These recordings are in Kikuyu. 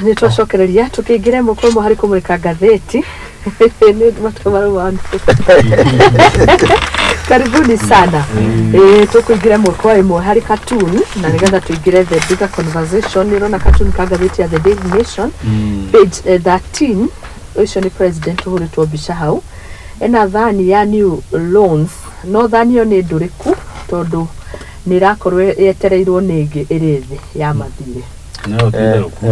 Nĩ twacokereria tũkĩingĩra ĩmwe kwa ĩmwe harĩ kũmũrĩka ngathĩti nĩ matukũ marũa. Karibuni sana. Tũkũingĩra ĩmwe kwa ĩmwe harĩ cartoon na nĩgetha tũingĩre the bigger conversation. Nĩ ũrona cartoon ka ngathĩti ya The Daily Nation, page 13. Ũcio nĩ president ũhũrĩtwo mbica hau ena thani ya new loans, no thani ĩyo nĩ ndũrĩku tondũ nĩ ĩrakorwo yetereirwo nĩ ĩngĩ ĩrĩ thĩ ya mathirĩ. No ti therũku.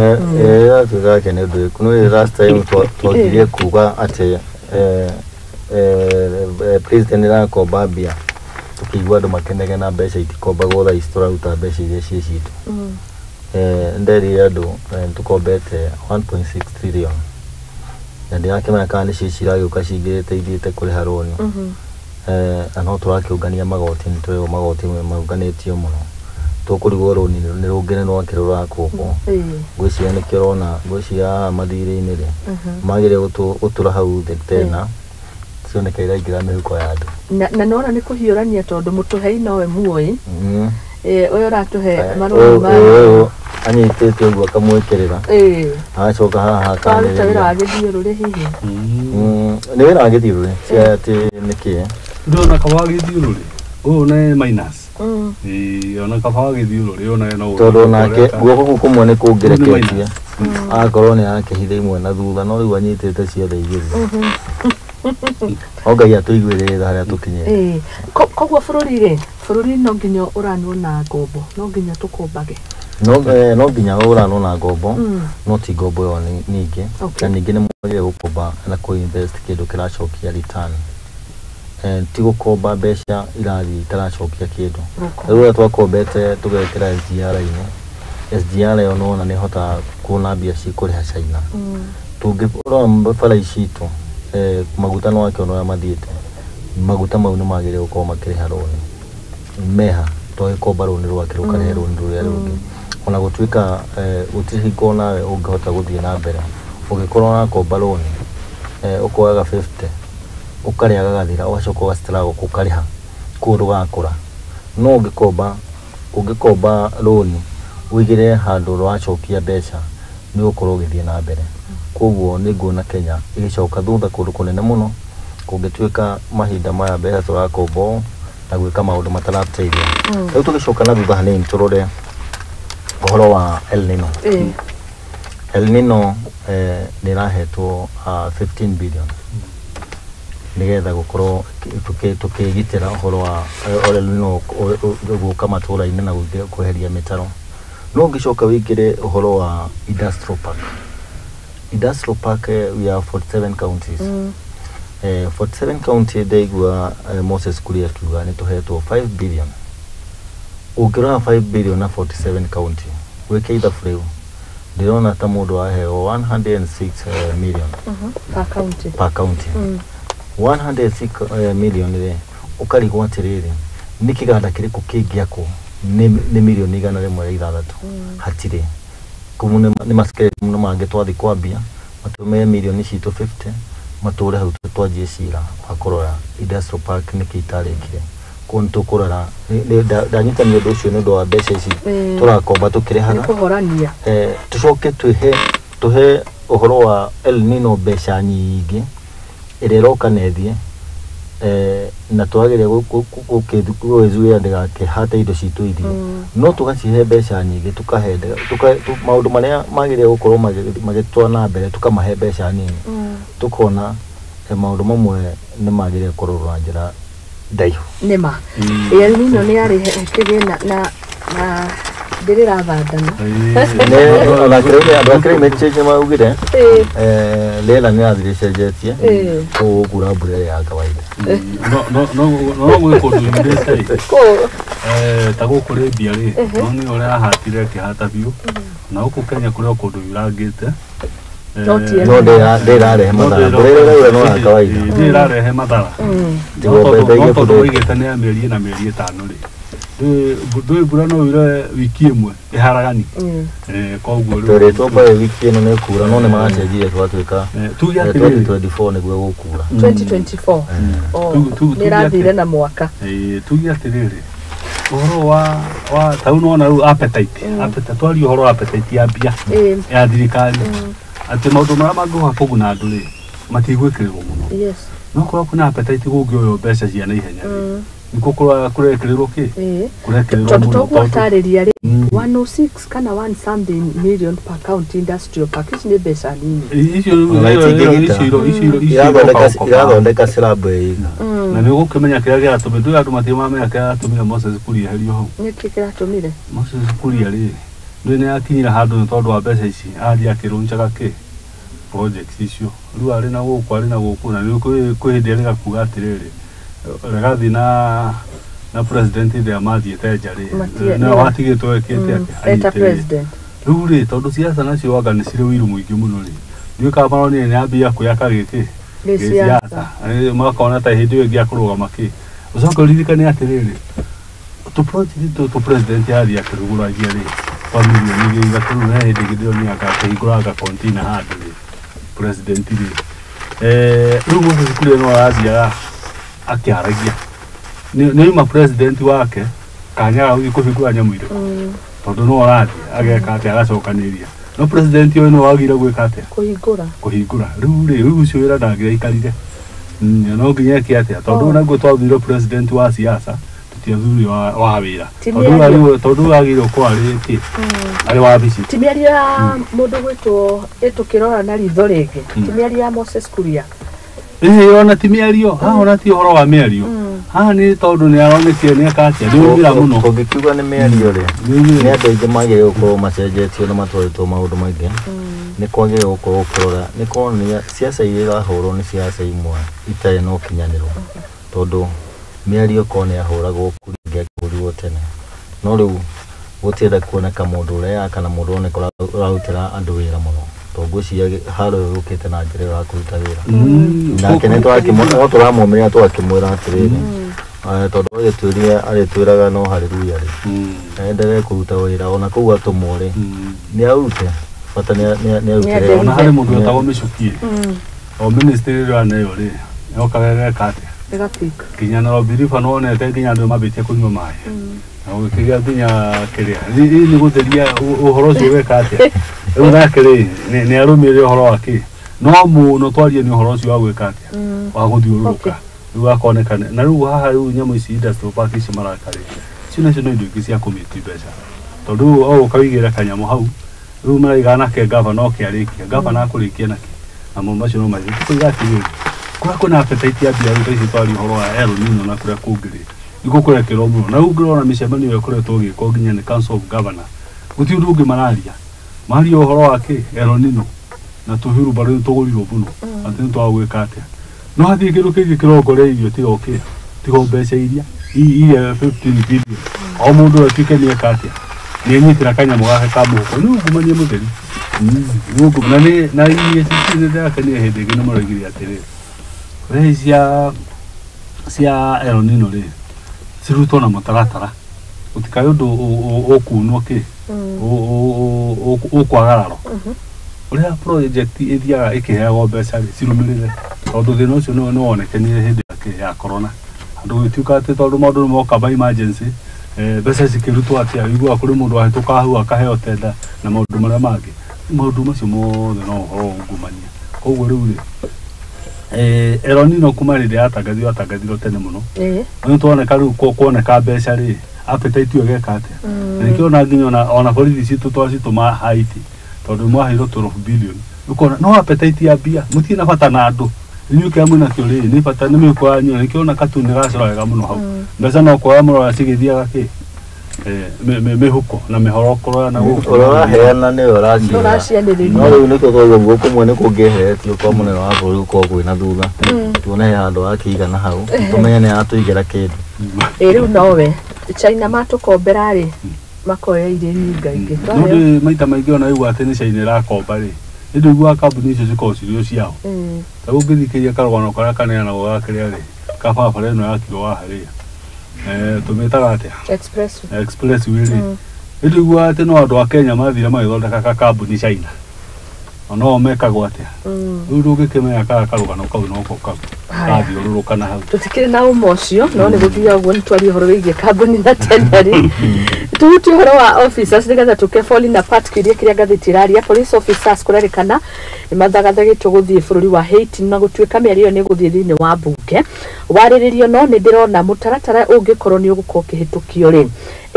Atuĩka yake nĩ ũndũ wĩku no last time twangirie kuga atĩ president nĩrakomba mbia, tũkĩigua andũ makĩnegena mbeca itikombagwo, thaa ici tũraruta mbeca iria ciĩ citũ. Nderire andũ tũkombete 1.6 trillion na ndirakĩmenya kana nĩcio ciragĩũka cingĩrĩte ithiĩte kũrĩha rũni, na no tũrakĩũngania magoti, nĩ tũrĩrwo magoti maũnganĩtio mũno, tũkũrigwo rũni nĩ rũngĩ nĩ rwake rũrakombwo. Ngwĩciria nĩkĩo ũrona, ngwĩciria haha mathirĩ-inĩ rĩ, magĩrĩire gũtũra hau thĩ tena cioneka iraingĩra mĩhuko ya andũ. Na nona nĩ kũhiũrania tondũ mũtũhei nowe muoĩ. Ũyũ ũratũhe Ũyũ marũa ma ũyũ anyitĩte ũguo akamwĩkĩrĩra, agacoka haha karuta wĩra akanĩrĩria. Wa gĩthiũrũrĩ hihi? Nĩ wĩra wa gĩthiũrũrĩ cia atĩ nĩkĩ. Ndona kaba wa gĩthiũrũrĩ ũyũ nĩ minus. Ĩĩ, ona kaba wa gĩthiũrũrĩ ũyũ nayo no Tondũ nake guoko kũu kũmwe nĩ kũngĩreketie, minus. Agakorwo nĩ arakĩhitha imwe na thutha, no rĩu anyitĩte ciothe igĩrĩ. O Ngai atũiguĩrĩre harĩa tũkinyĩte. Ĩĩ. Koguo bũrũri rĩ, bũrũri no nginya ũranwo na ngombo, no nginya tũkombage? No nginya ũranwo na ngombo, no ti ngombo ĩyo ningĩ. Na ningĩ nĩ mwagĩrĩire gũkomba na kũ-invest kĩndũ kĩracokia return. Ti gũkomba mbeca irathiĩ itaracokia kĩndũ. Gũkomba. Rĩu ũrĩa twakombete tũgekĩra SGR-inĩ, SGR ĩyo nĩwona nĩ ĩhotaga kuona mbia cikũrĩha China. Tũngĩrora bara ici citũ, maguta no wakĩona ũrĩa mathiĩte, maguta mau nĩ magĩrĩire gũkorwo makĩrĩha rũni meha, twagĩkomba rũni rwake rũkarĩhe rũni rũrĩa rũngĩ, ona gũtuĩka gũtirĩ hingo nawe ũngĩhota gũthiĩ na mbere ũngĩkorwo ũrakomba rũni, ũkoyaga 50 ũkarĩa gagathira, ũgacoka ũga struggle ũkarĩha, kũu ndũgakũra. No ũngĩkomba rũni ũigĩrĩre handũ rũracokia mbeca, nĩ ũgũkorwo ũgĩthiĩ na mbere. Koguo nĩ nguona Kenya ĩgĩcoka thutha kũndũ kũnene mũno kũngĩtuĩka mahinda maya mbeca tũrakomba ũũ na gwĩka maũndũ mataratũteithia. Rĩu tũgĩcoka na thutha hanini tũrore ũhoro wa El Nino. El Nino nĩ ĩrahetwo 15 billion nĩgetha gũkorwo tũkĩgitĩra ũhoro wa El Nino gũka matũra-inĩ na kweheria mĩtaro. No ũngĩcoka wĩingĩre ũhoro wa industrial park, industrial park, we have 47 counties. 47 county, ndaigua Moses Kuria akiuga nĩ tũhetwo 5 billion. Ũngĩrora 5 billion na 47 county, wĩke ithabu rĩu, ndĩrona ta mũndũ aheo 106 million Per county. Per county. 106 million rĩ, ũkarigwo atĩrĩrĩ, nĩ kĩganda kĩrĩkũ kĩngĩakwo nĩ mirioni 106? Hatirĩ. Koguo nĩ masikĩrĩte mũno mangĩ twathiĩ kwambia matũmĩre mirioni citũ 50 matũre hau twanjie cira wa kũrora industrial park nĩkĩ itarĩkire. Koguo nĩ tũkũrora ndanyitania ũndũ ũcio nĩ ũndũ wa mbeca ici tũrakomba Nĩ tũkĩrĩhaga. Kũhorania. Tũcoke twĩhe tũhe ũhoro wa El Nino mbeca nyingĩ ĩrĩa ĩroka na ĩthiĩ, na twagĩrĩire gwĩzuia ndĩgakĩhate indo citũ ithiĩ, no tũgacihe mbeca nyingĩ, tũkahe maũndũ marĩa magĩrĩire gũkorwo magĩtwara na mbere, tũkamahe mbeca nini. Tũkona maũndũ mamwe nĩ magĩrĩire kũrorwo na njĩra ndaihu. Nĩma El Nino nĩ yarĩ kĩgĩna na ndĩrĩ rathandana. Ona andũ a climate change nĩ maugire rĩera nĩ rĩrathiĩ rĩcenjetie, koguo gũkura mbura ĩrĩa ya kawaida. No gwĩ kũndũ yurĩte rĩ, Kũ ta gũkũ Libya rĩ, no nĩ ũrĩa ahatire akĩhata biũ, na gũkũ Kenya kũrĩ o kũndũ yurangĩte. No ti No ndĩrarehe mathara, mbura ĩrĩa ĩraura no ya kawaida. Ndĩ ĩrarehe mathara. Tigo No mbembe tondũ igĩbutĩte. oigĩte nĩ ya mĩeri ĩna, mĩeri 5 rĩ, ndũĩ mbura no yure wiki ĩmwe ĩharagani. Koguo rĩu Twerĩtwo mbaĩ wiki ĩno nĩ kura, no nĩ maracenjirie twatuĩka tuge atĩrĩrĩ, 2024 nĩguo gũkura. 2024. Oh, nĩ tuge ĩrathire na mwaka. Tuge atĩrĩrĩ, Ũhoro wa ta rĩu nĩwona rĩu appetite appetite twaria ũhoro wa appetite ya mbia ya thirikari atĩ maũndũ marĩa mangĩũka kũguna andũ rĩ matigwĩkĩrĩrwo mũno. Yes. No korwo kwĩna appetite gũngĩoywo mbeca cia naihenya rĩ nĩkuo kũrekĩrĩrwo kĩ kũrekĩrĩrwo tondũ mũno toguo tondũ atarĩria rĩ 106 kana 1 something million per county industrial park ici nĩ mbeca nini. Icio Ona itingĩgita. icio icio Irathondeka irathondeka slab ĩiga. Na nĩ ũgũkĩmenya kĩrĩa kĩratũmire ndũĩ andũ matirĩ mamenya kĩrĩa gĩratũmire Moses Kuria eherio hau. Nĩkĩ kĩratũmire? Moses Kuria rĩ ndũĩ nĩ akinyire handũ nĩ tondũ wa mbeca ici athiĩ akĩrũnjaga kĩ project icio rĩu arĩ na gũkũ arĩ na gũkũ na rĩu kwĩ hĩndĩ arĩga kuga atĩrĩrĩ Regathi na president hĩndĩ ĩrĩa mathiĩte nja rĩ nĩwe watigĩtwo ekĩte atĩa Eta anyitĩrĩire. president. Rĩu rĩ tondũ siasa nacio anga nĩ cirĩ ũiru mũingĩ mũno rĩ ndiũĩ kana maronire nĩ ambia kwĩyaka gĩkĩ Gĩsiasa. Makona ta hĩndĩ ĩyo ĩngĩ akũrũgama kĩ ũcoke ũririkane atĩrĩrĩ tũ project tũtũ president athiĩ akĩrugũragia rĩ twa mirioni igĩrĩ ithatũ rĩu he hĩndĩ ĩngĩ ndĩronire anga akĩhingũranga container handũ rĩ president rĩ rĩu Moses Kuria no arathiaga akĩaragia nĩ oima president wake kanya ga gũthiĩ kũhingũra nyamũ irĩkũ tondũ no arathiĩ ageka atĩa agacokanĩrĩria no president ũyũ no wagire gwĩka atĩa Kũhingũra. Kũhingũra rĩu rĩ rĩu ũcio wĩra ndangĩraikarire no nginya eke atĩa tondũ naguo twathurire president wa siasa tũtiathurire wa wĩra Ti tondũ mĩario. tondũ wagĩrĩirwo gũkorwo arĩ kĩ arĩ wabici. Ti mĩario ya mũndũ gwĩtwo ĩtũkĩrora na ritho rĩngĩ ti mĩario ya Moses Kuria. Ĩĩ ona ti mĩario haha ona ti ũhoro wa mĩario haha nĩ tondũ nĩ aronekire nĩ eka atĩa nĩ aumĩra mũno. Tũngĩkiuga nĩ mĩario rĩ Nĩ nĩ andũ aingĩ magĩrĩirwo gũkorwo macenjetio na matwarĩtwo maũndũ maingĩ nĩ kwagĩrĩirwo gũkorwo ũkĩrora nĩ kuonania siasa iria irahũrwo nĩ siasa imwe itarĩ na ũkinyanĩru tondũ mĩario korwo nĩ yahũragwo Kuria ĩngĩahũrirwo tene no rĩu gũtirenda kuoneka mũndũ ũreyaka kana mũndũ ũroneka ũrarutĩra andũ wĩra mũno tondũ ngwĩciria haro ĩyo yũkĩte na njĩra ĩyo ya kũruta wĩra nake nĩ no tũramũmĩrĩra tũgakĩmwĩra atĩrĩrĩ tondũ agĩtwĩrire arĩtwĩraga no haleluya rĩ aendelee kũruta wĩra ona kũu atũmwo rĩ nĩ arute bata nĩ arute. Ona harĩ mũndũ wetagwo Mĩcukie o ministry ĩrĩa aneo rĩ yokaga ĩgeka atĩa Ĩgapik. Nginya Nairobi River nĩwonete nginya andũ mambĩtie kũnyua maĩ na gũkĩgĩa nginya kĩrĩa ĩ nĩ gũtheria ũhoro ũcio ũgeka atĩa rĩu nake rĩ nĩ arũmĩrĩre ũhoro wa kĩ no mũno twarie nĩ ũhoro ũcio wa gwĩka atĩa wa gũthiũrũrũka rĩu akoneka na rĩu haha rĩu nyamũ ici industrial park ici maraka rĩ icio nacio no indo ingĩ cia kũmĩti mbeca tondũ rĩu o ũkaigĩra kanyamũ hau rĩu maraiga nake gavana oke arĩkia gavana akũrĩkia nake namo macio no mathiĩ tũkoiga atĩrĩrĩ kũrĩa kwĩna appetite ya mbia rĩu ta ici twaria ũhoro wa El Nino na kũrĩa kũngĩ rĩ nĩkuo kũrekĩrwo mũno na rĩu ngĩrora mĩcemanio ĩyo ĩkoretwo ĩgĩkwo nginya nĩ Council of Governor gũtirĩ ũndũ ũngĩ mararia maria ũhoro wa kĩ El Nino na tũhurumbarũ nĩ tũgũrirwo mũno atĩ nĩ twaga gwĩka atĩa no hathiĩ kĩndũ kĩngĩ kĩrongoreirio tiga ũkĩ tiga o mbeca iria iria 15 billion o mũndũ atuĩke nĩ eka atĩa nĩ enyitĩra kanyamũ gake ka mũhuko nĩ ungumania mũtheri na nĩ na EACC nĩ ndĩrakenire hĩndĩ ĩngĩ nĩ maroigire atĩrĩrĩ mbeca cia El Nino rĩ cirutwo na mũtaratara gũtikae ũndũ ũkunwo kĩ ũkwagararwo ũrĩa project ĩthiaga ĩkĩheagwo mbeca rĩ cirũmĩrĩre tondũ thĩna ũcio nĩ wonekanire hĩndĩ ya corona andũ gũgĩtuĩka atĩ tondũ maũndũ nĩ moka by emergency mbeca cikĩrutwo atĩa ũiguaga kũrĩ mũndũ wahĩtũka hau akaheo tenda na maũndũ marĩa mangĩ maũndũ macio mothe no ũhoro wa ungumania koguo rĩu rĩ El Nino kuma rĩrĩa yatangathirwo yatangathirwo tene mũno nĩ tuoneka rĩu kuoneka mbeca rĩ appetite ĩyo ĩgeka atĩa na nĩkĩo ona nginya ona borithi citũ twacitũma Haiti tondũ mwaheirwo 12 billion ũkona no appetite ya mbia mũtirĩ na bata na andũ inyuĩ kĩrĩa mwĩna kĩo rĩ nĩ bata nĩ mĩhuko yanyu nĩkĩo ona katuni gacora wega mũno hau mbeca no kuoya mũrora cigĩthiaga kĩ mĩhuko na mĩhorokoro na gũkũ Ũrĩa ũraheana nĩwe ũraciara no rĩu nĩkĩo twauga guo kũmwe nĩ kũngĩeheretio kwa mũnene wa bũrũri gũkorwo kwĩna thutha tuone he handũ hakĩigana hau tũmenye nĩ atũigĩra kĩndũ. Ĩ rĩu nowe China matũkombera rĩ makoya irĩ nyingaingĩ. No ndĩ maita maingĩ ona ũigua atĩ nĩ China ĩrakomba rĩ nĩ ndũiguaga kambuni icio cikoragwo cirĩ o ciao ta rĩu ũngĩthikĩrĩria karũgano karĩa kaneanagwo ga kĩrĩa rĩ ka barabara ĩno yakirwo haha rĩ tũmĩtaga atĩa expressway rĩ nĩ ndũiguaga atĩ no andũ a Kenya mathire magĩthondeka kakambuni China Ono mekagwo atia riu ndũngĩkĩmenya kana karũgano kau noko kau kathiũrũrũka na hau. Tũtikĩrĩ na ũma ũcio no nĩ gũthiaga ũguo nĩ twarie ũhoro wĩgiĩ kambuni na tendering. Tuhutie ũhoro wa officers nĩgetha tũke fall apart kĩũria kĩrĩa ngathĩti ĩraria. Police officers kũrerĩkana nĩ mathagathagĩtwo gũthiĩ bũrũri wa Haiti na gũtuĩka mĩario ĩyo nĩ ĩgũthiĩ thĩinĩ wa mbunge warĩrĩrio, no nĩ ndĩrona mũtaratara ũngĩkorwo nĩ ũgũkorwo ũkĩhĩtũkio rĩ,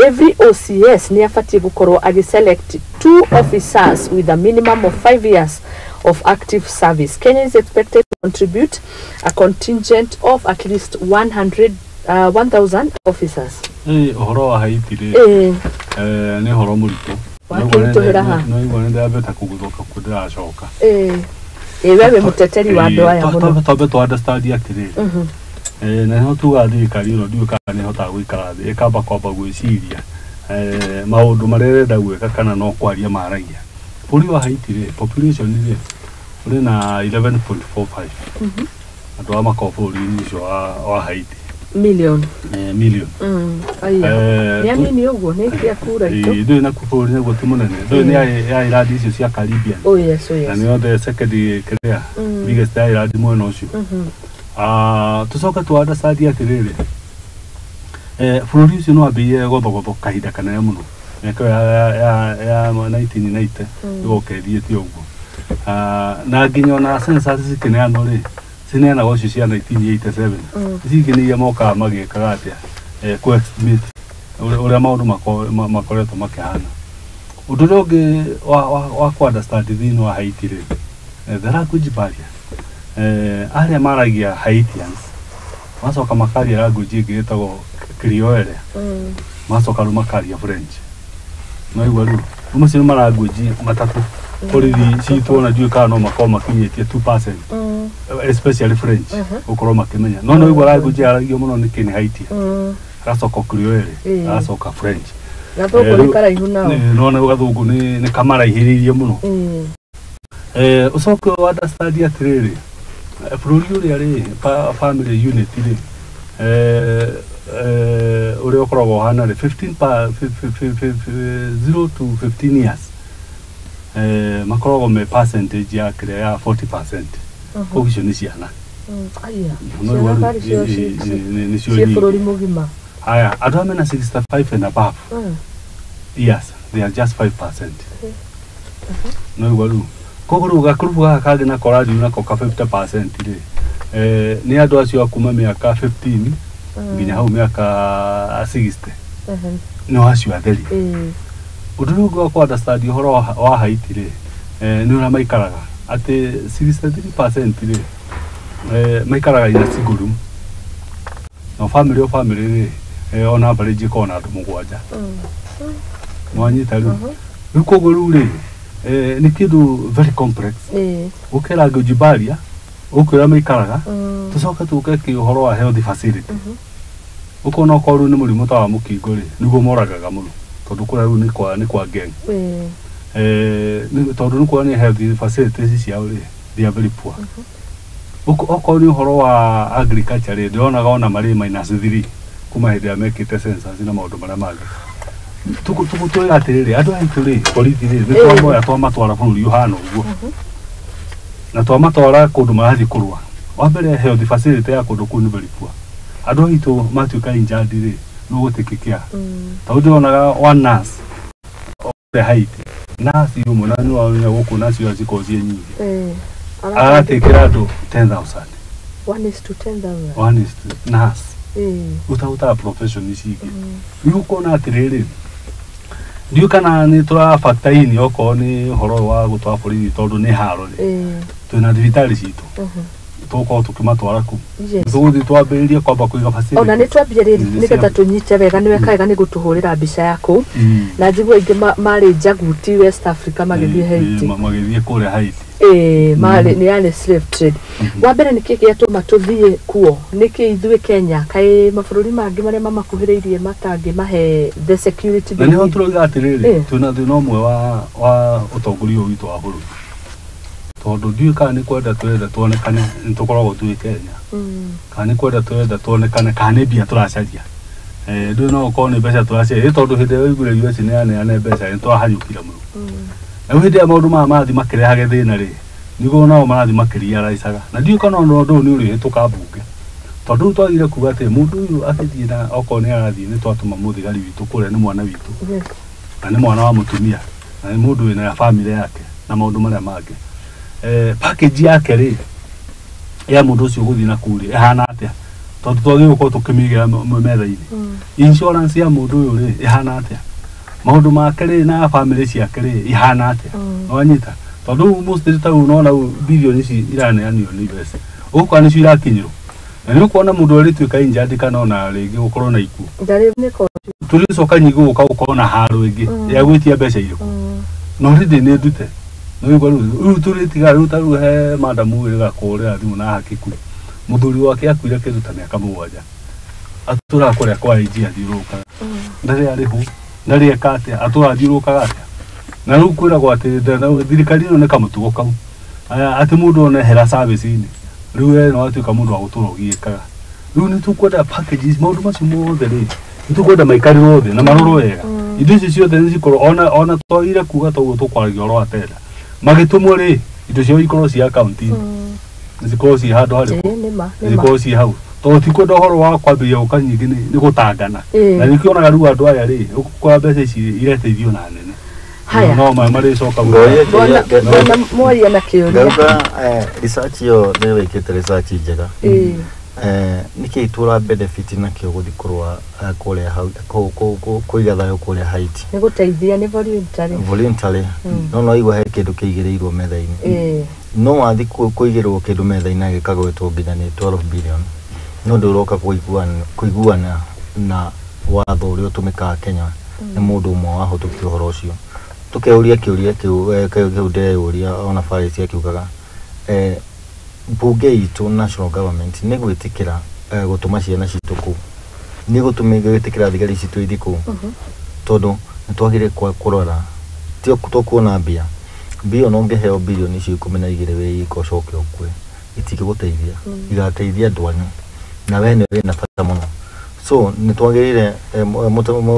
every OCS nĩ abatiĩ gũkorwo agĩselect 2 officers with a minimum of 5 years of active service. Kenya is expected to contribute a contingent of at least 100 1,000 officers. Ũhoro wa Haiti rĩ, nĩ ũhoro mũritũ. Wakĩritũhĩra ha? No igua nĩ ndĩrambĩta kũguthũka kuo ndĩracoka. Ĩ we wĩ mũteteri wa andũ aya mũno. Twambe tũ understand atĩrĩrĩ, na nĩho tugaga thirikari ĩno ndiũĩ kana nĩ ĩhotaga gũikara thĩ ĩkamba kwamba gwĩciria maũndũ marĩa ĩrenda gwĩka kana no kwaria maragia. Bũrũri wa Haiti rĩ, population rĩ, ũrĩ na 11.45 andũ arĩa makoragwo bũrũri-inĩ ũcio wa Haiti. Million. Million. Aya. Nĩ anini ũguo nĩ kĩa kura itũ. Ndũĩ nakuo bũrũri naguo ti mũnene, ndũĩ nĩ ya island icio cia Caribbean. Oh yes, oh Na yes. nĩyo the second kĩrĩa biggest island mwena ũcio. Tũcoke tu understand atĩrĩrĩ, bũrũri ũcio nĩ wambĩrĩirie gothogotho kahinda kanene mũno mĩaka ĩyo ya 1990 ĩgoka ĩthiĩte ũguo. Na nginya ona census cikĩneanwo rĩ, cineanagwo icio cia 1987. Ici ingĩ nĩ iria mokaga magĩkaga atĩa, kũ estimate ũrĩa maũndũ makoretwo makĩhana. Ũndũ ũrĩa ũngĩ wa kũ understand thĩinĩ wa Haiti rĩ, the language barrier. Arĩa maragia Haitians macoka makaria language ĩngĩ ĩtagwo Creole, macoka rĩu makaria French. No igua rĩu macio nĩ ma language matatũ borithi citũ ona ndiũĩ kana no makorwo makinyĩtie 2%, especially French gũkorwo makĩmenya, no igua language yaragio mũno nĩ kĩ nĩ Haiti, agacoka Creole, agacoka French. Gathũngũ nĩ karaihu nao. No na gathũngũ nĩ kamaraihĩrĩirie mũno. Ũcoke understand atĩrĩrĩ, bũrũri ũrĩa rĩ, family unit rĩ, ũrĩa ũkoragwo ũhana rĩ, 15 pa 0 to 15 years, makoragwo me percentage ya kĩrĩa ya 40%. Koguo icio nĩ ciana. Aya. No Ciana igua rĩu, bari cio nĩcio ciĩ nyingĩ. bũrũri mũgima. Haya, andũ arĩa mena 65 and above years, they are just 5%. No igua rĩu koguo rĩu gakurubu gaka kangĩ nako ũranjui nako ka 50% rĩ, nĩ andũ acio a kuma mĩaka 15 nginya hau mĩaka 60, nĩ acio atheri. Ũndũ ũrĩa ũngĩ wa kũ understand ũhoro wa Haiti rĩ, nĩ ũrĩa maikaraga atĩ 63% rĩ, maikaraga in a single room, na family o family rĩ, on average ĩkoragwo na andũ 7. Nĩwanyita rĩu? Rĩu koguo rĩu rĩ, nĩ kĩndũ very complex ũke language barrier, ũke ũrĩa maikaraga, tũcoke tũke kĩ ũhoro wa health facility, ũkona okorwo rĩu nĩ mũrimũ ta wa mũkingo rĩ, nĩguo moragaga mũno tondũ kũrĩa rĩu nĩ kwa gang. Tondũ nĩ kuonania health facilities ciao rĩ, they are very poor. Okorwo nĩ ũhoro wa agriculture rĩ, ndĩronaga ona marĩ minus 3 kuma hĩndĩ ĩrĩa mekĩte census na maũndũ marĩa mangĩ. Tũgũtwĩra atĩrĩrĩ, andũ aitũ rĩ, borithi rĩ, nĩ twamoya twamatwara bũrũri ũhana ũguo na twamatwara kũndũ marathiĩ kũrũa. Wa mbere, health facility ya kũndũ kũu nĩ very poor. Andũ aitũ matuĩka injured rĩ, no gũtikĩkĩa tondũ ndĩronaga one nurse othe Haiti, nurse ũmwe, na nĩ wamenya gũkũ nurse icio cikoragwo ciĩ nyingĩ, aratikĩra andũ 10,000. 1 is to 10,000. One is to nurse ũtahũtaga profession ici ingĩ. Rĩu ũkona atĩrĩrĩ, ndiũĩ kana nĩ tũra factor in okorwo nĩ ũhoro ũyũ wa gũtwara borithi tondũ nĩ haro rĩ, twĩna thibitarĩ citũ, tũgũkorwo tũkĩmatwara kũu. Tũgũthiĩ twambĩrĩrie kwamba kũiga facility. Ona nĩ twambie rĩrĩ Nĩ nĩgetha tũnyite wega, nĩ weka wega nĩ gũtũhũrĩra mbica yaku. Na njigua aingĩ marĩ njaguti West Africa magĩthiĩ Haiti. Magĩthiĩ kũrĩa Haiti. Ĩĩ, marĩ nĩ yarĩ slave trade. Wa mbere, nĩkĩ gĩatũma tũthiĩ kuo? Nĩkĩ ithuĩ Kenya, kaĩ mabũrũri mangĩ marĩa mamakuhĩrĩirie matangĩmahe the security Na they nĩho need? tũrauga atĩrĩrĩ, twĩna thĩna ũmwe wa ũtongoria ũyũ witũ wa bũrũri, tondũ ndiũĩ kana nĩ kwenda twenda tuonekane nĩ tũkoragwo twĩ Kenya, kana nĩ kwenda twenda tuonekane, kana nĩ mbia tũracaria. Ndũĩ no ũkorwo nĩ mbeca tũracaria, ĩ tondũ hĩndĩ ĩrĩa waiguire US nĩ yaneana mbeca nĩ twahanyũkire mũno. Na rĩu hĩndĩ ĩrĩa maũndũ maya marathiĩ makĩrehage thĩna rĩ, nĩguo nao marathiĩ makĩriaraicaga. Na ndiũĩ kana ona ũndũ ũyũ nĩ ũrĩhĩtũka mbunge. Tondũ rĩu twagire kuga atĩ mũndũ ũyũ akĩthiĩ na okorwo nĩ arathiĩ nĩ twatũma mũthigari witũ kũrĩa nĩ mwana witũ. Yes. Na nĩ mwana wa mũtumia na nĩ mũndũ wĩna bamĩrĩ yake na maũndũ marĩa mangĩ. Package yake rĩ ya mũndũ ũcio gũthiĩ na kũu rĩ ĩhana atĩa? Tondũ twagĩrĩirwo gũkorwo tũkĩmĩigĩra metha-inĩ. Insurance ya mũndũ ũyũ rĩ ĩhana atĩa? Maũndũ make rĩ na bamĩrĩ ciake rĩ ihana atĩa? Nĩwanyita? Tondũ rĩu mostly ta rĩu nĩwona rĩu bilioni ici iraneanio nĩ US. Ũgũkora nĩcio irakinyĩrwo. Na nĩ ũkuona mũndũ arĩtuĩka injured kana ona rĩngĩ gũkorwo na ikuũ. Ndarĩ nĩ Tũrĩcoka nyingĩ gũka gũkorwo na haro ĩngĩ ya gwĩtia mbeca irĩkũ. No rĩndĩ nĩ ndute. Nĩũigua rĩu tũrĩtiga rĩu ta rĩu he madamu wĩrĩga kũhũrĩra thimũ na hakiku. Mũthuri wake akuire kĩndũ ta mĩaka 7. Atũraga kũrĩa kwa AG athiũrũrũkaga. Ndarĩ arĩhwo, ndarĩ eka atĩa, atũra athiũrũrũkaga atĩa. Na rĩu kwĩragwo atĩ thirikari ĩno nĩ kamũtugo kau. Atĩ mũndũ one hera service-inĩ. Rĩu we no atuĩka mũndũ wa gũtũra ũgiĩkaga. Rĩu nĩ tũkwenda packages, maũndũ macio mothe rĩ, nĩ tũkwenda maikarĩrwo thĩ na marorwo wega. Indo icio ciothe nĩ cikorwo ona twagire kuga toguo tũkwaragia ũhoro wa tenda. Magĩtũmwo rĩ, indo ciao ikorwo ci akaunti-inĩ. Cikorwo ci handũ harĩkũ? Cikorwo ci hau. Tondũ ti kwenda ũhoro wa kwambĩrĩria gũka nyingĩ nĩ gũtangana. Na nĩkĩo onaga rĩu andũ aya rĩ, ũgũkora mbeca ici ireteithio na nene. Haya. No marĩcoka Bwana mwaria na kĩũria. Ngauga research ĩyo nĩ wĩkĩte research njega. Nĩkĩ tũra benefit nakĩo gũthiĩ kũrũa kũrĩa kũiga thayũ kũrĩa Haiti? Nĩ gũteithia nĩ voluntary. Voluntary. No igua he kĩndũ kĩigĩrĩirwo metha-inĩ. No wathiĩ kũigĩrĩrwo kĩndũ metha-inĩ gĩkagwetwo nginya nĩ 12 billion. No ndũroka kũiguana na watho ũrĩa ũtũmĩkaga Kenya nĩ mũndũ ũmwe wahĩtũkia ũhoro ũcio. Tũkeuria kĩũria kĩu kĩu ndĩreyũria ona Faris akiugaga bunge itũ national government nĩ gwĩtĩkĩra gũtũma ciana citũ kũu, nĩ gwĩtĩkĩra thigari citũ ithiĩ kũu, tondũ nĩ twagĩrĩire kũrora ti tũkuona mbia mbia ona ũngĩheo bilioni icio 12 wĩ ika ũcoke ũkue itingĩgũteithia, igateithia andũ anyu na we nĩ wĩna bata mũno. So nĩ twagĩrĩire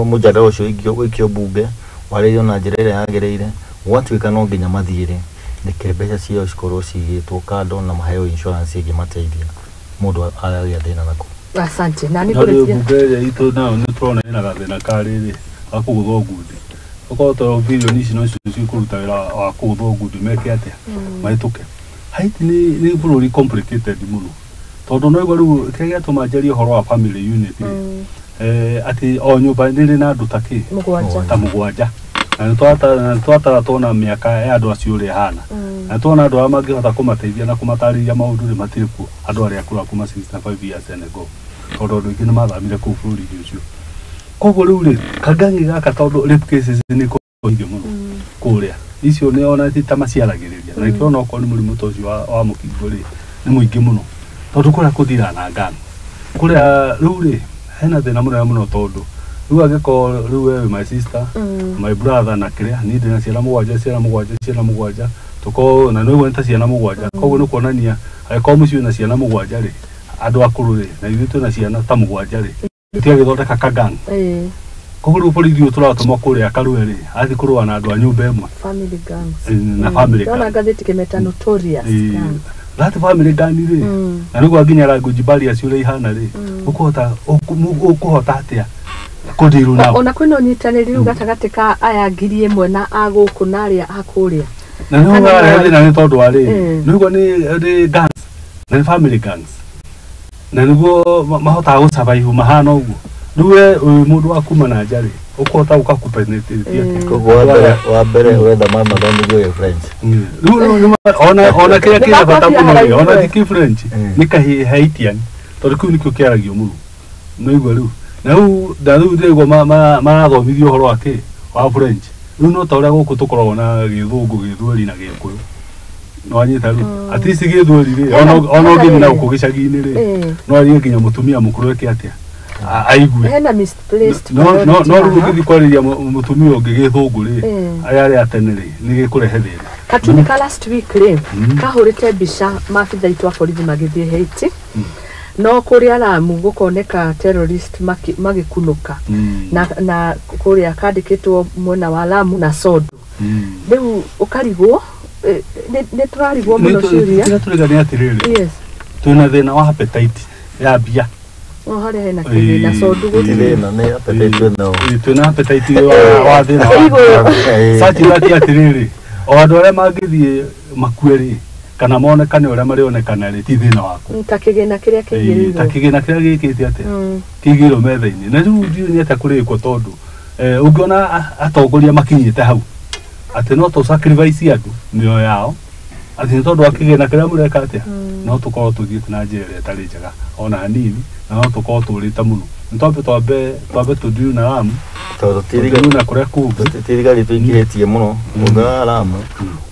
mũjadala ũcio ũikio bunge warĩrio na njĩra ĩrĩa yagĩrĩire, gwatuĩka no nginya mathiĩ rĩ, reke mbeca ciao cikorwo cigĩtwo kando na maheo insurance ĩngĩmateithia mũndũ agĩa thĩna nako. Asante. Na nĩ Na rĩu kũrĩkia. bunge ĩrĩa itũ nayo nĩ tũrona ĩna gathĩna ka rĩrĩ ga kũgũthwo ngundi. Okorwo to bilioni ici nocio cikũruta wĩra wa kũgũthwo ngundi meke atĩa? Mahĩtũke. Haiti nĩ bũrũri complicated mũno. Tondũ no igua rĩu kĩrĩa gĩatũma njarie ũhoro wa family unit rĩ, atĩ o nyũmba nĩ ĩrĩ na andũ ta kĩ? Mũgwanja. Ta mũgwanja. Na nĩ twatara tuona mĩaka ya andũ acio ũrĩa ĩhana. Na tuona andũ arĩa mangĩhota kũmateithia na kũmatarĩria maũndũ rĩ matirĩ kuo. Andũ arĩa akũrũ a kuma 65 years and ago. Tondũ andũ aingĩ nĩ mathamire kũu bũrũri-inĩ ũcio. Koguo rĩu rĩ, kagangi gaka tondũ rape cases nĩ ikoragwo nyingĩ mũno kũrĩa. Icio nĩ ona ti ta maciaragĩrĩria. Na nĩkĩo ona okorwo nĩ mũrimũ ta ũcio wa mũkingo rĩ, nĩ mũingĩ mũno. Tondũ kũrĩa kũthiraga na ngano. Kũrĩa rĩu rĩ, hena thĩna mũnene mũno tondũ rĩu angĩkorwo rĩu we wĩ my sister, my brother na kĩrĩa, niĩ ndĩna ciana mũgwanja, ciana mũgwanja, ciana mũgwanja, tũkorwo na nĩũguo nĩ ta ciana mũgwanja. Koguo nĩ kuonania angĩkorwo mũciĩ wĩna ciana mũgwanja rĩ, andũ akũrũ rĩ, na ithuĩ twĩna ciana ta mũgwanja rĩ, tũtigagĩthondeka kagang. Koguo rĩu borithi ũyũ tũratũma kũrĩa karũe rĩ, athiĩ kũrũa na andũ a nyũmba ĩmwe. Family gangs. Na family Ndona gang. ngathĩti kĩmeta notorious gang. That family gang rĩ, na nĩguo nginya language barriers ũrĩa ihana rĩ, ũkũhota atĩa kũndirwo nao? Ona kwĩna ũnyitanĩri rĩu gatagatĩ ka aya 1000 na a gũkũ na arĩa a kũrĩa. Na nĩguo Kana ũrarehe no- thĩna nĩ tondũ wa rĩrĩ, nĩguo nĩ gangs, na nĩ family gangs. Na nĩguo mahotaga gũsurvive mahana ũguo. Rĩu we wĩ mũndũ wa kuma na nja rĩ, ũkũhota gũka kũpenetrate atĩa? Koguo wa mbere wetha mathomithio gĩ French. Rĩu ona kĩrĩa kĩna bata mũno rĩ, ona ti kĩ French, nĩ kahĩ Haitian, tondũ kĩu nĩkĩo kĩaragio mũno. Nĩũigua rĩu. Na rĩu na rĩu ndĩraigua marathomithio ũhoro wa kĩ? Wa French. Rĩu no ta ũrĩa gũkũ tũkoragwo na gĩthũngũ, gĩthweri na gĩkũyũ. Nĩwanyita rĩu? At least gĩthweri rĩ, ona ũngĩthiĩ na gũkũ gĩcagi-inĩ rĩ, no arie nginya mũtumia mũkũrũ eke atĩa? Aigue. Hena misplaced No priority no rĩu haha. ũngĩthiĩ kwarĩria mũtumia ũngĩ gĩthũngũ rĩ, arĩa arĩa a tene rĩ, nĩ gĩkũrehe thĩna. Katuni ka last week rĩ, kahũrĩte mbica maabitha aitũ a borithi magĩthiĩ Haiti. No kũrĩa Lamu gũkoneka terrorist magĩkunũka. Na kũrĩa kandĩkĩtwo mwena wa Lamu na Sondu. Rĩu ũkarigwo nĩ tũrarigwo mũno ciũria. Kĩrĩa tũrĩga nĩ atĩrĩrĩ, Yes. twĩna thĩna wa appetite ya mbia. O harĩa hena kĩgĩna condu Ti gũtirĩ. thĩna nĩ appetite twĩnayo. Twĩna appetite wa thĩna wa Igũrũ. such that atĩrĩrĩ, o andũ arĩa mangĩthiĩ makue rĩ, kana monekane ũrĩa marĩonekana rĩ, ti thĩna waku. Ta kĩgĩna kĩrĩa Ĩĩ, ta kĩigĩrĩirwo. kĩgĩna kĩrĩa gĩkĩte atĩa, kĩigĩirwo metha-inĩ. Na rĩu ndiũĩ nĩ atĩa kũrĩkwo, tondũ ũngĩona atongoria makinyĩte hau atĩ no tũ sacrifice andũ mĩoyo yao atĩ nĩ tondũ wa kĩgĩna kĩrĩa mũreka atĩa, no tũkorwo tũthiĩte na njĩra ĩrĩa ĩtarĩ njega ona hanini, na no tũkorwo tũrĩte mũno. Nĩ twambe tũthiĩ na ramu, Tondũ tũthiĩ na kũrĩa kũngĩ. Ti thigari tũingĩhĩtie mũno. Ũngĩoya Lamu,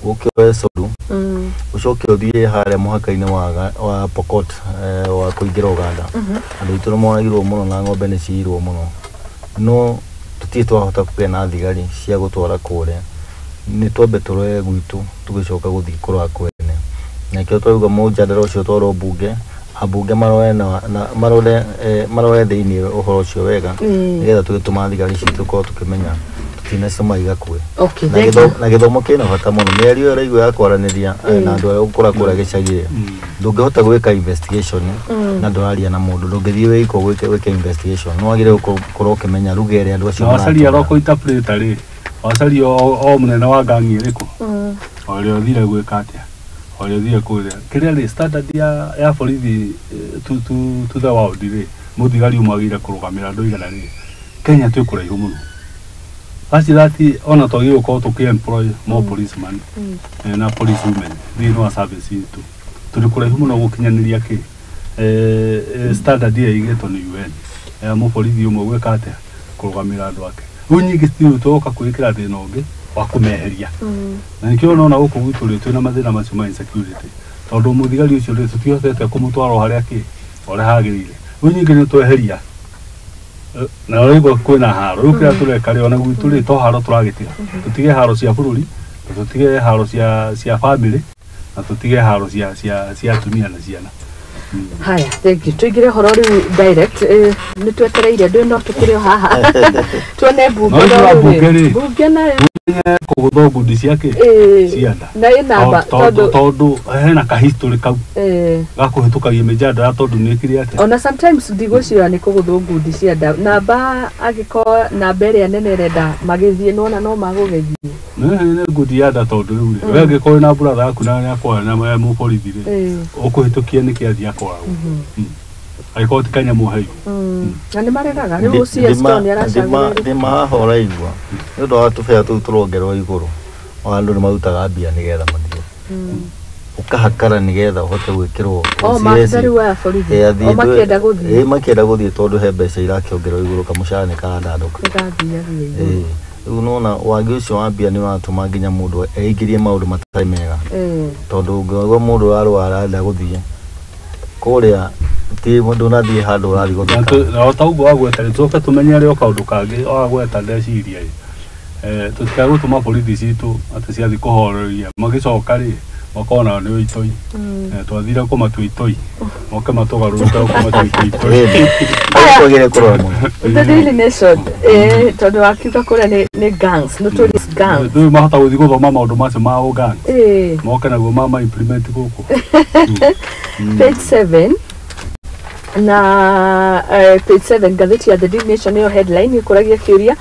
ũke woe Sondu, ũcoke ũthiĩ harĩa mũhaka-inĩ wa Pokot, wa kũingĩra Uganda, andũ aitũ nĩ moragirwo mũno na ng'ombe nĩ ciirwo mũno, no tũtirĩ twahota kũgĩa na thigari cia gũtwara kũrĩa. Nĩ twambe tũroe gwitũ tũgĩcoka gũthiĩ kũrora kwene. Na nĩkĩo twauga mũjadara ũcio twarwo mbunge, ambunge maroe na marore thĩinĩ ũhoro ũcio wega, nĩgetha tũgĩtũma thigari citũ tũkorwo tũkĩmenya tũtinacema igakue. Okay, Na thank you. na gĩthomo kĩna bata mũno. Mĩario ĩyo ũraigua ya kwaranĩria na andũ arĩa ũgũkora kũrĩa gĩcagi-rĩ, ndũngĩhota gwĩka investigation na ndũraria na mũndũ. Ndũngĩthiĩ wĩika wĩke investigation, nĩ wagĩrĩirwo gũkorwo ũkĩmenya lugha ĩrĩa andũ acio Na wacaria maratũmĩra. roko interpreter rĩ, wacaria o mũnene wa ngangi ĩrĩkũ, o ũrĩa ũthire gwĩka atĩa, o ũrĩa ũthire kũrĩa kĩrĩa rĩ, standard ya borithi to the world rĩ, mũthigari ũmwe agĩrĩire kũrũgamĩra andũ igana rĩ, Kenya twĩ kũraihu mũno. Such that ona twagĩrĩirwo gũkorwo tũkĩ employ more policeman na police women thĩinĩ wa service itũ. Tũrĩ kũraihu mũno gũkinyanĩria kĩ standard ĩrĩa ĩigĩtwo nĩ UN ya mũborithi ũmwe gwĩka atĩa, kũrũgamĩra andũ ake. Rĩu nyingĩ still tũgoka kwĩkĩra thĩna ũngĩ wa kũmeheria, na nĩkĩo ũrona gũkũ gwitũ rĩ, twĩna mathĩna macio ma insecurity, tondũ mũthigari ũcio rĩ, tũtihotete kũmũtwara o harĩa kĩ o harĩa hagĩrĩire. Rĩu nyingĩ nĩ tweheria na ũraigua kwĩna haro. Rĩu kĩrĩa tũreka rĩ, ona gwitũ rĩ, to haro tũragĩtiga, tũtige haro cia bũrũri, na tũtige haro cia family, na tũtige haro cia atumia na ciana. Haya, thank you. Tuingire horo rĩu direct, nĩ twetereire ndũ no tũkĩrĩ o haha tuone mbunge. No, no no, rĩu mbunge rĩ. Mbunge nayo Kũgũthwo ngundi ciake cia nda. Na ĩ namba tondũ tondũ tondũ hena ka history kau ga kũhĩtũkagia mĩjadara, tondũ nĩ ĩkire atĩa. Ona sometimes ndigwĩciria nĩ kũgũthwo ngundi cia nda. Namba angĩkorwo namba ĩrĩa nene ĩrenda magĩthiĩ, nĩwona no magũgĩthiĩ. Nĩ ngundi ya nda, tondũ rĩu rĩ, we angĩkorwo wĩna brother yaku na nĩakwara na mũborithi rĩ, ũkũhĩtũkia nĩkĩ athiĩ akoragwo angĩkorwo ti kanyamũ heirwo. Na nĩ maregaga rĩu CS to nĩ aracagũra. Ndĩma haha ũraigua nĩ ũndũ wa tũbea tũu tũrongerwo igũrũ wa andũ nĩ marutaga mbia nĩgetha mathiĩ ũkahakara nĩgetha ũhote gwĩkĩrwo O maabitha rĩu aya borithi o makĩenda gũthiĩ. Ĩ, makĩenda gũthiĩ, tondũ he mbeca irakĩongererwo igũrũ, kamũcara nĩ karathandũka. Nĩgathiathia igũrũ. Ĩ, rĩu nona wagi ũcio wa mbia nĩ ũratũma nginya mũndũ eingĩrie maũndũ matarĩ mega, tondũ ũngĩigua mũndũ ũrarwara arenda gũthiĩ kũrĩa, ti ndũnathiĩ handũ ũrathiĩ Na gũtheka. na o ta ũguo wagweta rĩ, tũcoke tũmenye o kaũndũ kangĩ wagweta ndeciria rĩ, tũtikae gũtũma borithi citũ atĩ ciathiĩ kũhoreria, magĩcoka rĩ, makona nĩ itoi. Twathire kũmatua itoi, moke matũgarũrũke kũmatua itoi. Twagĩrĩire kũrora mũno. The Daily Nation, tondũ wakiuga kũrĩa nĩ gangs, notorious gangs. Rĩu mahota gũthiĩ gũthoma maũndũ macio ma ũgang, moke naguo ma implement gũkũ. Page 7 na page 7 ngathĩti ya The Daily Nation nĩyo headline ĩkũragia kĩũria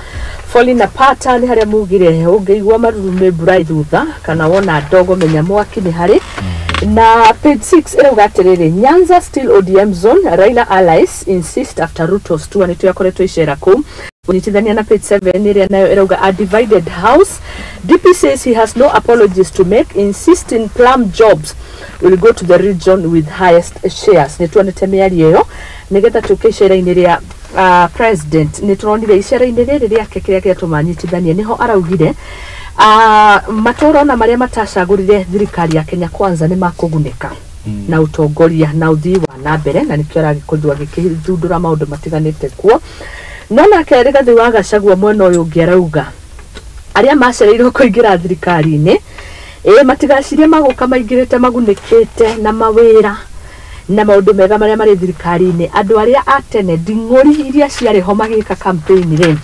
falling apart. Nĩ harĩa mugire ũngĩigua marurumĩ mbura thutha, kana wona ndogo menya mwaki nĩ harĩ. Na page 6 ĩrauga atĩrĩrĩ, Nyanza still ODM zone, Raila allies insist after Ruto's tour. Nĩ tũyakoretwo icera kũu ũnyitithania na page 7 ĩrĩa nayo ĩrauga a divided house, DP says he has no apologies to make, insisting plum jobs will go to the region with highest shares. Nĩ tuonete mĩario ĩyo nĩgetha tũke icera-inĩ rĩa president. Nĩ tũronire icera-inĩ rĩrĩ rĩake kĩrĩa gĩatũma nyitithanie nĩho araugire matũra ona marĩa matacagũrire thirikari ya Kenya Kwanza nĩ makũgunĩka na ũtongoria na ũthii wa na mbere, na nĩkĩo aragĩkorirwo agĩkĩthundũra maũndũ matiganĩte kuo. No nake Rigathĩ wa Gachagua mwena ũyũ ũngĩ arauga arĩa macereirwo kũingĩra thirikari-inĩ ĩ matigacirie magũka maingĩrĩte magunĩkĩte na mawĩra na maũndũ mega marĩa marĩ thirikari-inĩ. Andũ arĩa a tene nding'ũri iria ciarĩ ho magĩka campaign rĩ,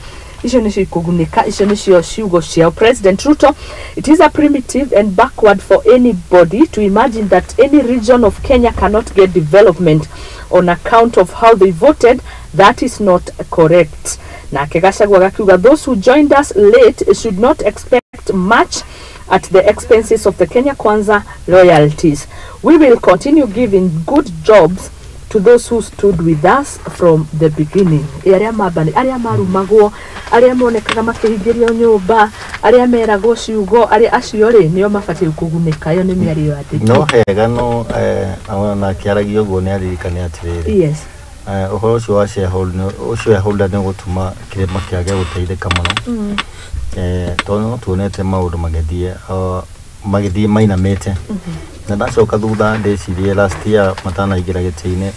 Icio nĩcio ikũgunĩka, icio nĩcio ciugo ciao. President Ruto, it is a primitive and backward for anybody to imagine that any region of Kenya cannot get development on account of how they voted. That is not correct. Nake Gachagua gakiuga those who joined us late should not expect much at the expenses of the Kenya Kwanza loyalties. We will continue giving good jobs to those who stood with us from the beginning. Arĩa mambani, arĩa marumagwo, arĩa monekaga makĩhingĩrio nyũmba, arĩa meragwo ciugo, arĩa acio rĩ nĩo mabatiĩ kũgunĩka. Ĩyo nĩ mĩario ya Nditi. No hega no ona akĩaragia ũguo nĩ aririkane atĩrĩrĩ, yes, ũhoro ũcio wa shareholder nĩ ũgũtũma kĩrĩma kĩage gũteithĩka mũno, tondũ no tuonete maũndũ magĩthiĩ mainamĩte. Na ndacoka thutha ndĩcirie last year matanaingĩra gĩtĩ-inĩ,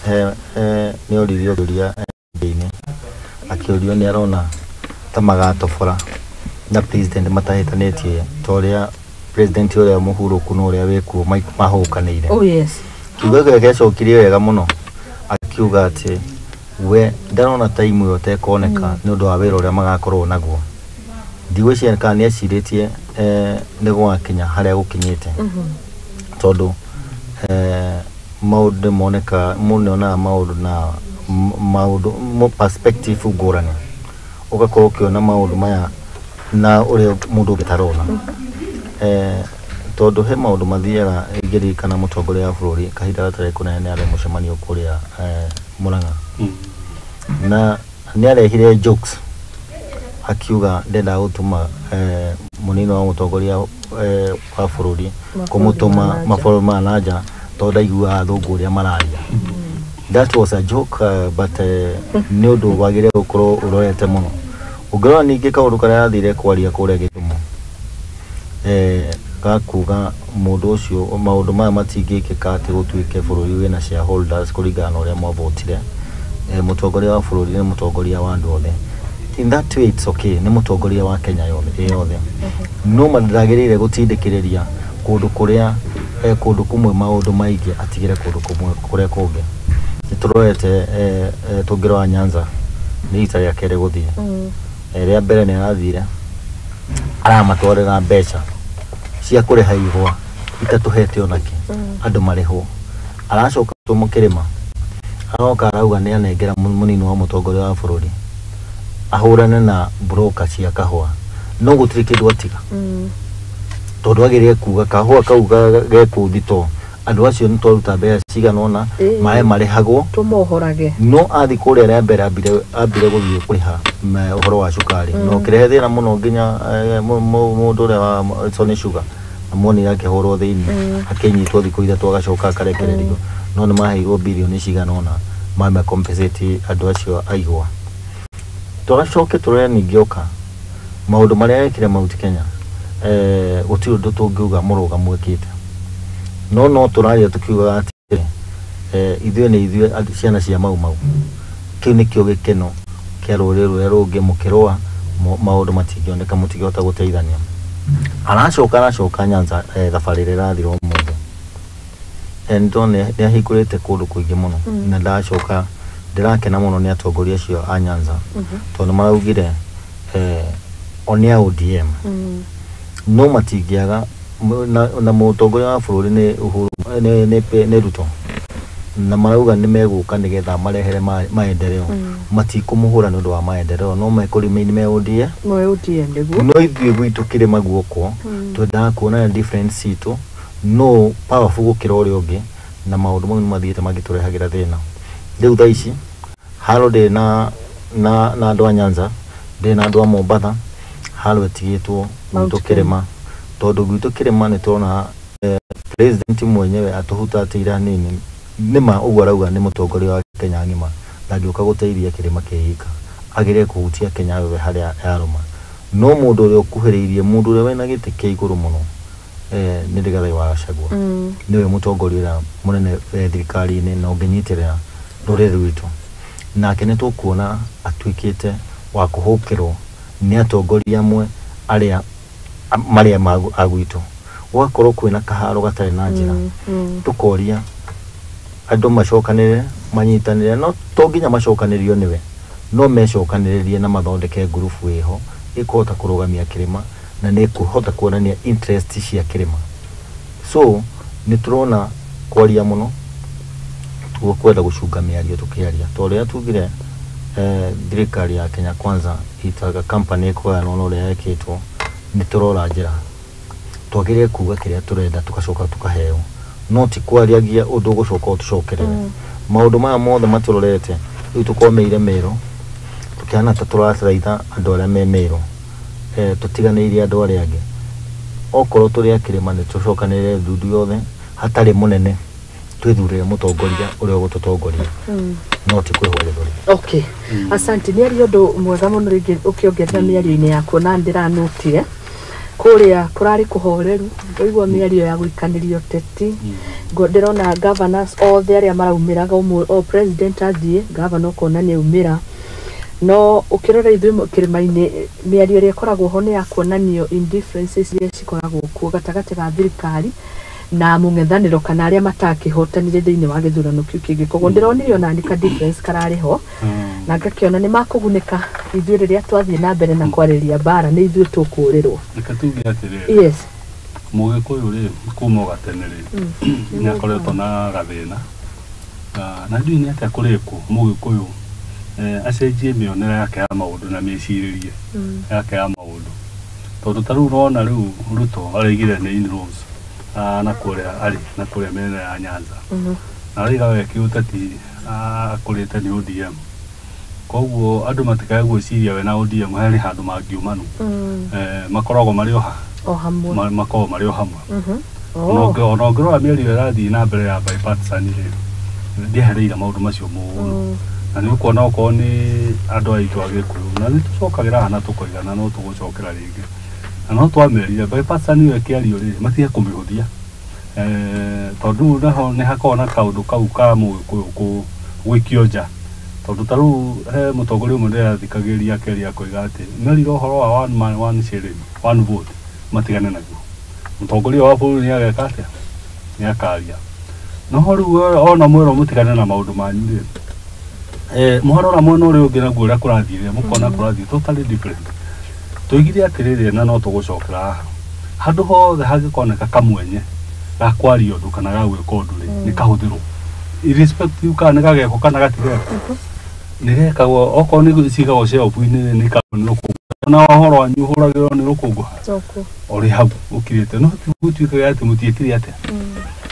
nĩ oririo kĩũria inĩ, akĩũrio nĩ arona ta magatobora na president matahĩtanĩtie ta ũrĩa president ũrĩa mũhurũku na ũrĩa wĩkuo mahũkanĩire. Oh yes. Kiugo gĩake gĩacokirie wega mũno, akiuga atĩ we ndarona time ĩyo tekoneka nĩ ũndũ wa wĩra ũrĩa magakorwo naguo. Ndigwĩciria kana nĩ ecirĩtie nĩ gwakinya harĩa gũkinyĩte, tondũ maũndũ moneka mũndũ nĩonaga maũndũ na maũndũ perspective ngũrani, ũgakorwo ũkĩona maũndũ maya na ũrĩa mũndũ ũngĩ tarona. Tondũ he maũndũ mathiaga. Ingĩririkana mũtongoria wa bũrũri kahinda gatarĩ kũnene nĩ arĩ mũcemanio kũrĩa Murang'a, na nĩ arehire jokes akiuga ndendaga gũtũma mũnini wa mũtongoria wa bũrũri kũmũtũma mabũrũri ma na nja tondũ ndaiguaga athũngũ ũrĩa mararia. That was a joke, but nĩ ũndũ wagĩrĩire gũkorwo ũrorete mũno. Ũngĩrora ningĩ kaũndũ karĩa athire kwaria kũrĩa Gĩthumo, gakuga mũndũ ũcio maũndũ maya matingĩkĩka atĩ gũtuĩke bũrũri wĩna shareholders kũringana na ũrĩa mwavotire. Mũtongoria wa bũrũri nĩ mũtongoria wa andũ othe. In that way it's okay, nĩ mũtongoria wa Kenya yothe yothe, no ndagĩrĩire gũtindĩkĩrĩria kũndũ kũrĩa kũndũ kũmwe maũndũ maingĩ atigĩre kũndũ kũmwe kũrĩa kũngĩ. Nĩ tũrorete, tũngĩrora Nyanza nĩ rita rĩa kerĩ gũthiĩ. Rĩa mbere nĩ arathire aramatwarĩra mbeca cia kũrĩha igwa itatũhete onakĩ andũ marĩhwo. Aracoka tũmũkĩrĩma aroka arauga nĩ anengera mũnini wa mũtongoria wa bũrũri ahũrane na broker cia kahũa, no gũtirĩ kĩndũ atiga, tondũ agĩrĩire kuga kahũa kau gekũu thitoo andũ acio nĩ twaruta mbeca cigana ũna, maĩ marĩhagwo tũmohorage. No athi kũrĩa rĩa mbere ambire gũthiĩ kũrĩha ũhoro wa cukari na ũkĩrehe thĩna mũno nginya mũndũ ũrĩa wa Sony Sugar amuonire akĩhũrwo thĩinĩ, akĩnyitwo thikũ 3 agacoka akarekererio, no nĩ maheirwo birioni cigana ũna mame compensate andũ acio aigwa. Tũgacoke tũrore ningĩ oka maũndũ marĩa ekire Mount Kenya, gũtirĩ ũndũ tũngiuga mũrũgamu ekĩte, no tũraria tũkiugaga atĩ ithuĩ nĩ ithuĩ ciana cia Mau Mau. Kĩu nĩkĩo gĩkeno kĩa rũrĩrĩ rũrĩa rũngĩ mũkĩrũa maũndũ matingĩoneka, mũtingĩhota gũteithania. Aracoka Nyanza, thabarĩ ĩrĩa ĩrathira ũmũthĩ, nĩndona nĩ ahingũrĩte kũndũ kũingĩ mũno, na ndacoka ndĩrakena mũno nĩ atongoria acio a Nyanza, tondũ maraugire o nĩ a ODM, no matingĩaga na mũtongoria wa bũrũri nĩ Uhuru nĩ Ruto, na marauga nĩ megũka nĩgetha marehere maendeleo. Matikũmũhũra nĩ ũndũ wa maendeleo, no mekũremain me ODM. No ODM nĩguo. No ithuĩ gwitũ kĩrĩma guoko twendaga kuona difference citũ no powerful gũkĩra ũrĩa ũngĩ, na maũndũ mau nĩ mathiĩte magĩtũrehagĩra thĩna. Rĩu thaa ici haro ndĩ na andũ a Nyanza, ndĩ na andũ a Mombatha, haro ĩtigĩtwo gwitũ kĩrĩma, tondũ gwitũ kĩrĩma nĩ tũrona president mwenyewe atũhutatĩire hanini. Nĩma ũguo arauga nĩ mũtongoria wa Kenya ng'ima, ndangĩũka gũteithia kĩrĩma kĩika, agĩrĩire kũhutia Kenya yothe harĩa yarũma. No mũndũ ũrĩa ũkuhĩrĩirie mũndũ ũrĩa wĩna gĩtĩ kĩa igũrũ mũno nĩ Rigathĩ wa Gachagua, nĩwe mũtongoria ũrĩa mũnene thirikari-inĩ na ũngĩnyitĩrĩra rũrĩrĩ rwitũ. Nake nĩ tũkuona atuĩkĩte wa kũhũkĩrwo nĩ atongoria amwe arĩa marĩa a gwitũ, gũgakorwo kwĩna kaharo gatarĩ na njĩra. Tũkoria andũ macokanĩrĩre manyitanĩre, no to nginya macokanĩrio nĩwe, No mecokanĩrĩrie na mathondeke ngurubu ĩho ĩkũhota kũrũgamia kĩrĩma na nĩ ĩkũhota kuonania interest cia kĩrĩma. So nĩ tũrona kwaria mũno tũkwenda gũcunga mĩario tũkĩaria tondũ rĩrĩa tugire thirikari ya Kenya Kwanza itaga company ĩkũgayanwo na ũrĩa yekĩtwo, nĩ tũrora njĩra twagĩrĩire kuga kĩrĩa tũrenda tũgacoka tũkaheo, no ti kwariagia ũndũ ũgũcoka ũtũcokerere. Maũndũ maya mothe matũrorete rĩu tũkomeire Mĩrũ, tũkĩhana ta tũrathaitha andũ arĩa me Mĩrũ, tũtiganĩirie andũ arĩa angĩ. Okorwo tũrĩ a kĩrĩma nĩ tũcokanĩrĩre ndundu yothe hatarĩ mũnene, twĩthurĩre mũtongoria ũrĩa ũgũtũtongoria, no ti kwĩhũa gĩthũri. Okay, asante. Nĩ aria ũndũ mwega mũno rĩngĩ ũkĩongerera mĩario-inĩ yaku na ndĩranũtire kũrĩa kũrarĩ kũhoreru, ũigua mĩario ya gũikanĩria ũteti. Ndĩrona governors othe arĩa maraumĩraga o president athiĩ, governor ũkona nĩ aumĩra, no ũkĩrora ithuĩ kĩrĩma-inĩ mĩario ĩrĩa ĩkoragwo ho nĩ ya kuonanio indifferences iria cikoragwo kuo gatagatĩ ga thirikari na mũng'ethanĩro kana arĩa matakĩhotanire thĩinĩ wa gĩthurano kĩu kĩngĩ. Koguo ndĩronire ona ka difference kararĩ ho na ngakĩona nĩ makũgunĩka ithuĩ rĩrĩa twathiĩ na mbere na kwarĩria mbara nĩ ithuĩ tũkũrĩrwo. Reke tuge atĩrĩrĩ, yes, Mũgĩkũyũ rĩ, kuma o gatene rĩ, nĩ akoretwo na gathĩna na ndiũĩ nĩ atĩa kũrĩkwo Mũgĩkũyũ acenjie mĩonere yake ya maũndũ na mĩcirĩrie yake ya maũndũ, tondũ ta rĩu ũrona rĩu Ruto araigire nĩ in-laws na kũrĩa arĩ na kũrĩa mĩena ya Nyanza, na araiga we kĩũteti akũrĩte nĩ ODM, koguo andũ matikae gwĩciria we na ODM harĩ handũ mangiumanwo. Makoragwo marĩ o ha o hamwe, makoragwo marĩ o hamwe. Ona ũngĩrora mĩario ĩrathiĩ na mbere ya bipartisan rĩ, ndiehereire maũndũ macio mũno, na nĩ ũkuona okorwo nĩ andũ aitũ a Gĩkũyũ na nĩ tũcokagĩra haha na tũkoiga na no tũgũcokera rĩngĩ na no twamerire bipartisan ĩyo ĩkĩario rĩ, matige kũmĩhũthia, tondũ naho nĩ hakoragwo na kaũndũ kau ka Mũgĩkũyũ gũikio nja, tondũ ta rĩu he mũtongoria ũmwe ndĩrathikagĩrĩria akĩaria akoiga atĩ merire ũhoro wa one man one shilling one vote matigane naguo, mũtongoria wa bũrũri nĩ ageka atĩa, nĩ akaria. No rĩu ona mwerwo mũtigane na maũndũ manyu rĩ, mwarora mwena ũrĩa ũngĩ naguo ũrĩa kũrathiĩ rĩ, mũkona kũrathiĩ totally different. Tũigire atĩrĩrĩ na no tũgũcokera haha, handũ hothe hangĩkoneka kamwenye ga kwaria ũndũ kana ga gwĩka ũndũ rĩ, nĩ kahũthĩrwo irrespective kana nĩ gagekwo kana gatigekwo, nĩ gekagwo. Okorwo nĩ cigagwo shelf-inĩ nĩ ikagwo nĩ rũkũngũ, na ũhoro wanyu ũhũragĩrwo nĩ rũkũngũ ũrĩ hau ũkirĩte, no ti gũtuĩkaga atĩ mũtiĩkire atĩa,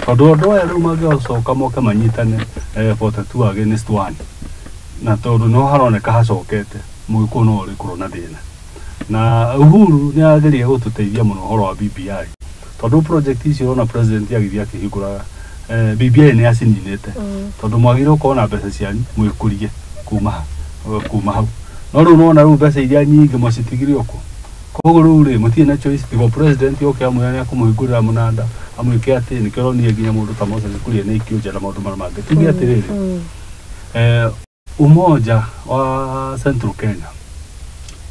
tondũ andũ aya rĩu mangĩgacoka moke manyitane 42 against 1, na tondũ no haroneka hacokete Mũgĩkũyũ no ũrĩkorwo na thĩna. Na Uhuru nĩ ageria gũtũteithia mũno ũhoro wa BBI, tondũ project icio ũrona president agĩthiĩ akĩhingũraga BBI nĩ acininĩte, tondũ mwagĩrĩirwo gũkorwo na mbeca cianyu mwĩkũrie kuma hau, no rĩu nĩwona rĩu mbeca iria nyingĩ mwacitigire oko, koguo rĩu rĩ mũtirĩ na choice tiga president oke amwĩre nĩ akũmũhingũrĩra mũnanda amwĩke atĩ nĩkĩo ũronire nginya mũndũ ta Moses Kuria nĩ aikio nja na maũndũ marĩa mangĩ. Tuge atĩrĩrĩ, umoja wa Central Kenya,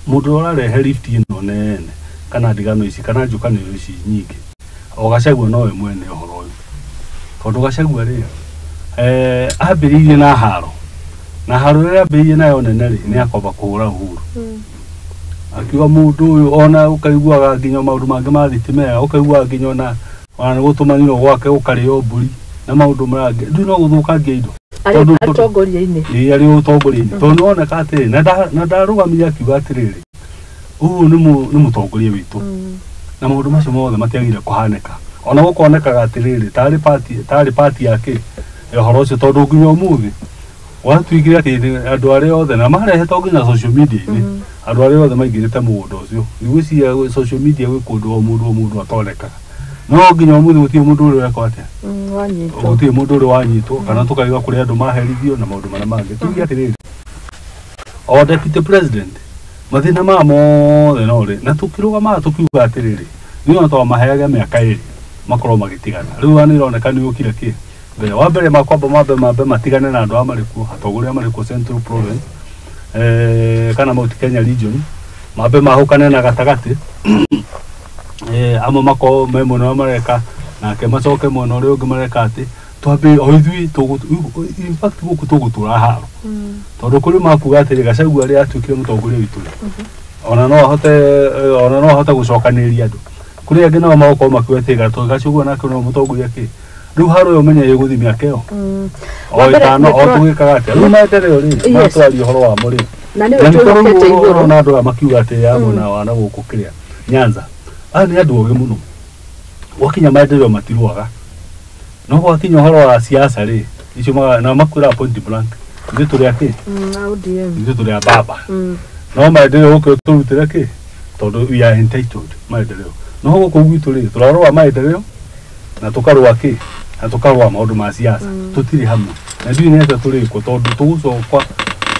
mũndũ ũrarehe lift ĩno nene kana ndigano ici kana njũkanĩrĩro ici nyingĩ, o Gachagua nowe mwene ũhoro ũyũ, tondũ Gachagua rĩ ambĩrĩirie na haro, na haro ĩrĩa ambĩrĩirie nayo nene rĩ, nĩ akwamba kũhũra Uhuru, akiuga mũndũ ũyũ ona ũkaiguaga nginya maũndũ mangĩ ma thitima ĩyo, ũkaiguaga nginya ona nĩ gũtũmanirwo gwake gũkarĩo mbũri na maũndũ mangĩ, rĩu no gũthũkangia indo arĩ atongoria-inĩ, ĩĩ arĩ ũtongoria-inĩ, tondũ nĩwoneka atĩrĩ na ndarũgamire akiuga atĩrĩrĩ, ũyũ nĩ mũtongoria witũ, na maũndũ macio mothe matiagĩrĩire kũhanĩka, ona gũkonekaga atĩrĩrĩ tarĩ party yake ũhoro ũcio, tondũ nginya ũmũthĩ watuĩkire atĩ andũ arĩa othe na marehetwo nginya social media-inĩ, andũ arĩa othe maingĩrĩte mũgũnda ũcio, nĩgwĩciria social media gwĩ kũndũ o mũndũ atonekaga, no nginya ũmũthĩ gũtirĩ mũndũ ũrĩa wekwo atĩa, gũtirĩ mũndũ ũrĩa wanyitwo, kana tũkaiga kũrĩ andũ maherithio na maũndũ marĩa mangĩ. Tuge atĩrĩrĩ, o deputy president mathĩna maya mothe no rĩ, na tũkĩrũgamaga tũkiuga atĩrĩrĩ, nĩ ona twamaheaga mĩaka ĩrĩ makorwo magĩtigana, rĩu nĩ ĩroneka nĩ ũkire kĩ mbere wa mbere makwamba mambe matigane na andũ aya marĩ kuo, atongoria marĩ kuo Central Province kana Mount Kenya region, mambe mahũkane na gatagatĩ, amwe makorwo me mwena ũrĩa mareka nake macoke mwena ũrĩa ũngĩ mareka atĩ, Twambe o ithuĩ in fact gũkũ tũgũtũra haro. Tondũ kũrĩ makuga atĩrĩ Gachagua arĩa atuĩkire mũtongoria witũ. Ona no ahote gũcokanĩrĩria andũ. Kũrĩ angĩ nao magũkorwo makiuga atĩ Gachagua nake no mũtongoria kĩ. Rĩu haro ĩyo ũmenye ĩgũthiĩ mĩaka ĩyo. O ĩtano o tũgĩkaga atĩa. Rĩu maendeleo rĩ, matwaria ũhoro wamo rĩ. Na nĩwe twĩhokete igũrũ. Na andũ aya makiuga atĩ ya mwena wa na gũkũ kĩrĩa Nyanza. Aya nĩ andũ ogĩ mũno. Gwakinya maendeleo matirũaga. No gwakinya ũhoro wa siasa rĩ, icio na makwĩra point blank. Ithuĩ tũrĩ a kĩ? ODM. Ithuĩ tũrĩ a baba. No maendeleo gũkũ tũrutĩre kĩ? Tondũ we are entitled maendeleo. No gũkũ gwitũ rĩ, tũrarũa maendeleo na tũkarũa kĩ? Na tũkarũa maũndũ ma siasa. Tũtirĩ hamwe. Na ndiũĩ nĩ atĩa tũrĩkwo tondũ tũgũcoka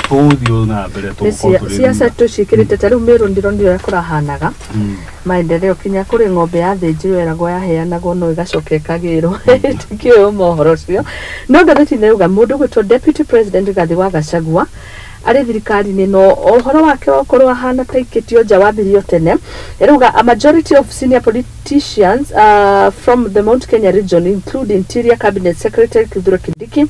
tũgũthiĩ na mbere tũgũkorwo tũrĩ siasa tũciĩkĩrĩte ta rĩu Meru ndĩronire ũrĩa kũrahanaga. Maendeleo kinya kũrĩ ng'ombe yathĩnjirwo ĩragwo yaheanagwo no ĩgacoka ĩkagĩrwo. Tikĩũĩ mohoro ũcio. No ngathĩti-inĩ yauga mũndũ ũgwĩtwo Deputy President Rigathi wa Gachagua arĩ thirikari-inĩ no ũhoro wake wakorwo ahana ta ikĩtio nja wambirio tene. Ĩrauga a majority of senior politicians from the Mount Kenya region include Interior Cabinet Secretary Kithure Kindiki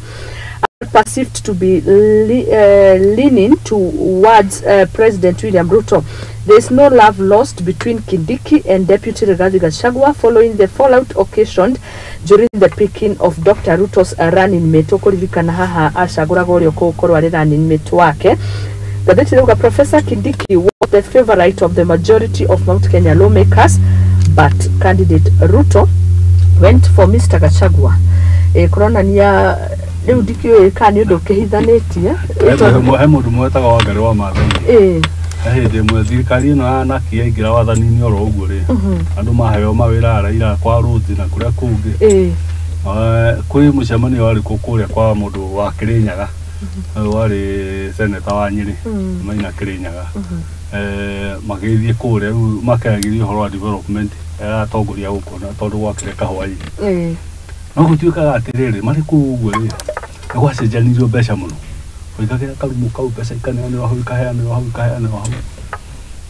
perceived to be leaning towards President William Ruto. There is no love lost between Kindiki and Deputy Rigathi Gachagua following the fallout occasioned during the picking of Dr. Ruto's running mate. Ũkũririkana haha acagũragwo ũrĩa ũgũkorwo arĩ running mate wake. Ngathĩti ĩrauga Professor Kindiki was the favorite of the majority of Mount Kenya lawmakers, but candidate Ruto went for Mr. Gachagua. Kũronania rĩu ndikĩũĩ kana nĩ ũndũ ũkĩhithanĩtie. He mũndũ mwetaga Wangari wa Maathai. He hĩndĩ ĩmwe thirikari ĩno ya Naki yaingĩra wathani-inĩ oro ũguo rĩ, andũ maheo mawĩra Raila kwa Rhodes na kũrĩa kũngĩ. Kwĩ mũcemanio warĩ kũ kũrĩa kwa mũndũ wa Kĩrĩnyaga, warĩ seneta wa Nyĩrĩ, Maina Kĩrĩnyaga. Magĩthiĩ kũrĩa rĩu makĩaragĩria ũhoro wa development atongoria gũkũ na tondũ gwakĩrĩ kahũa-inĩ. No gũtuĩkaga atĩrĩrĩ marĩ kũu ũguo rĩ, nĩ gwacenjanirio mbeca mũno. Ũikagĩra karumu kau mbeca ikaneanĩrwo hau ikaheanĩrwo hau ikaheanĩrwo hau.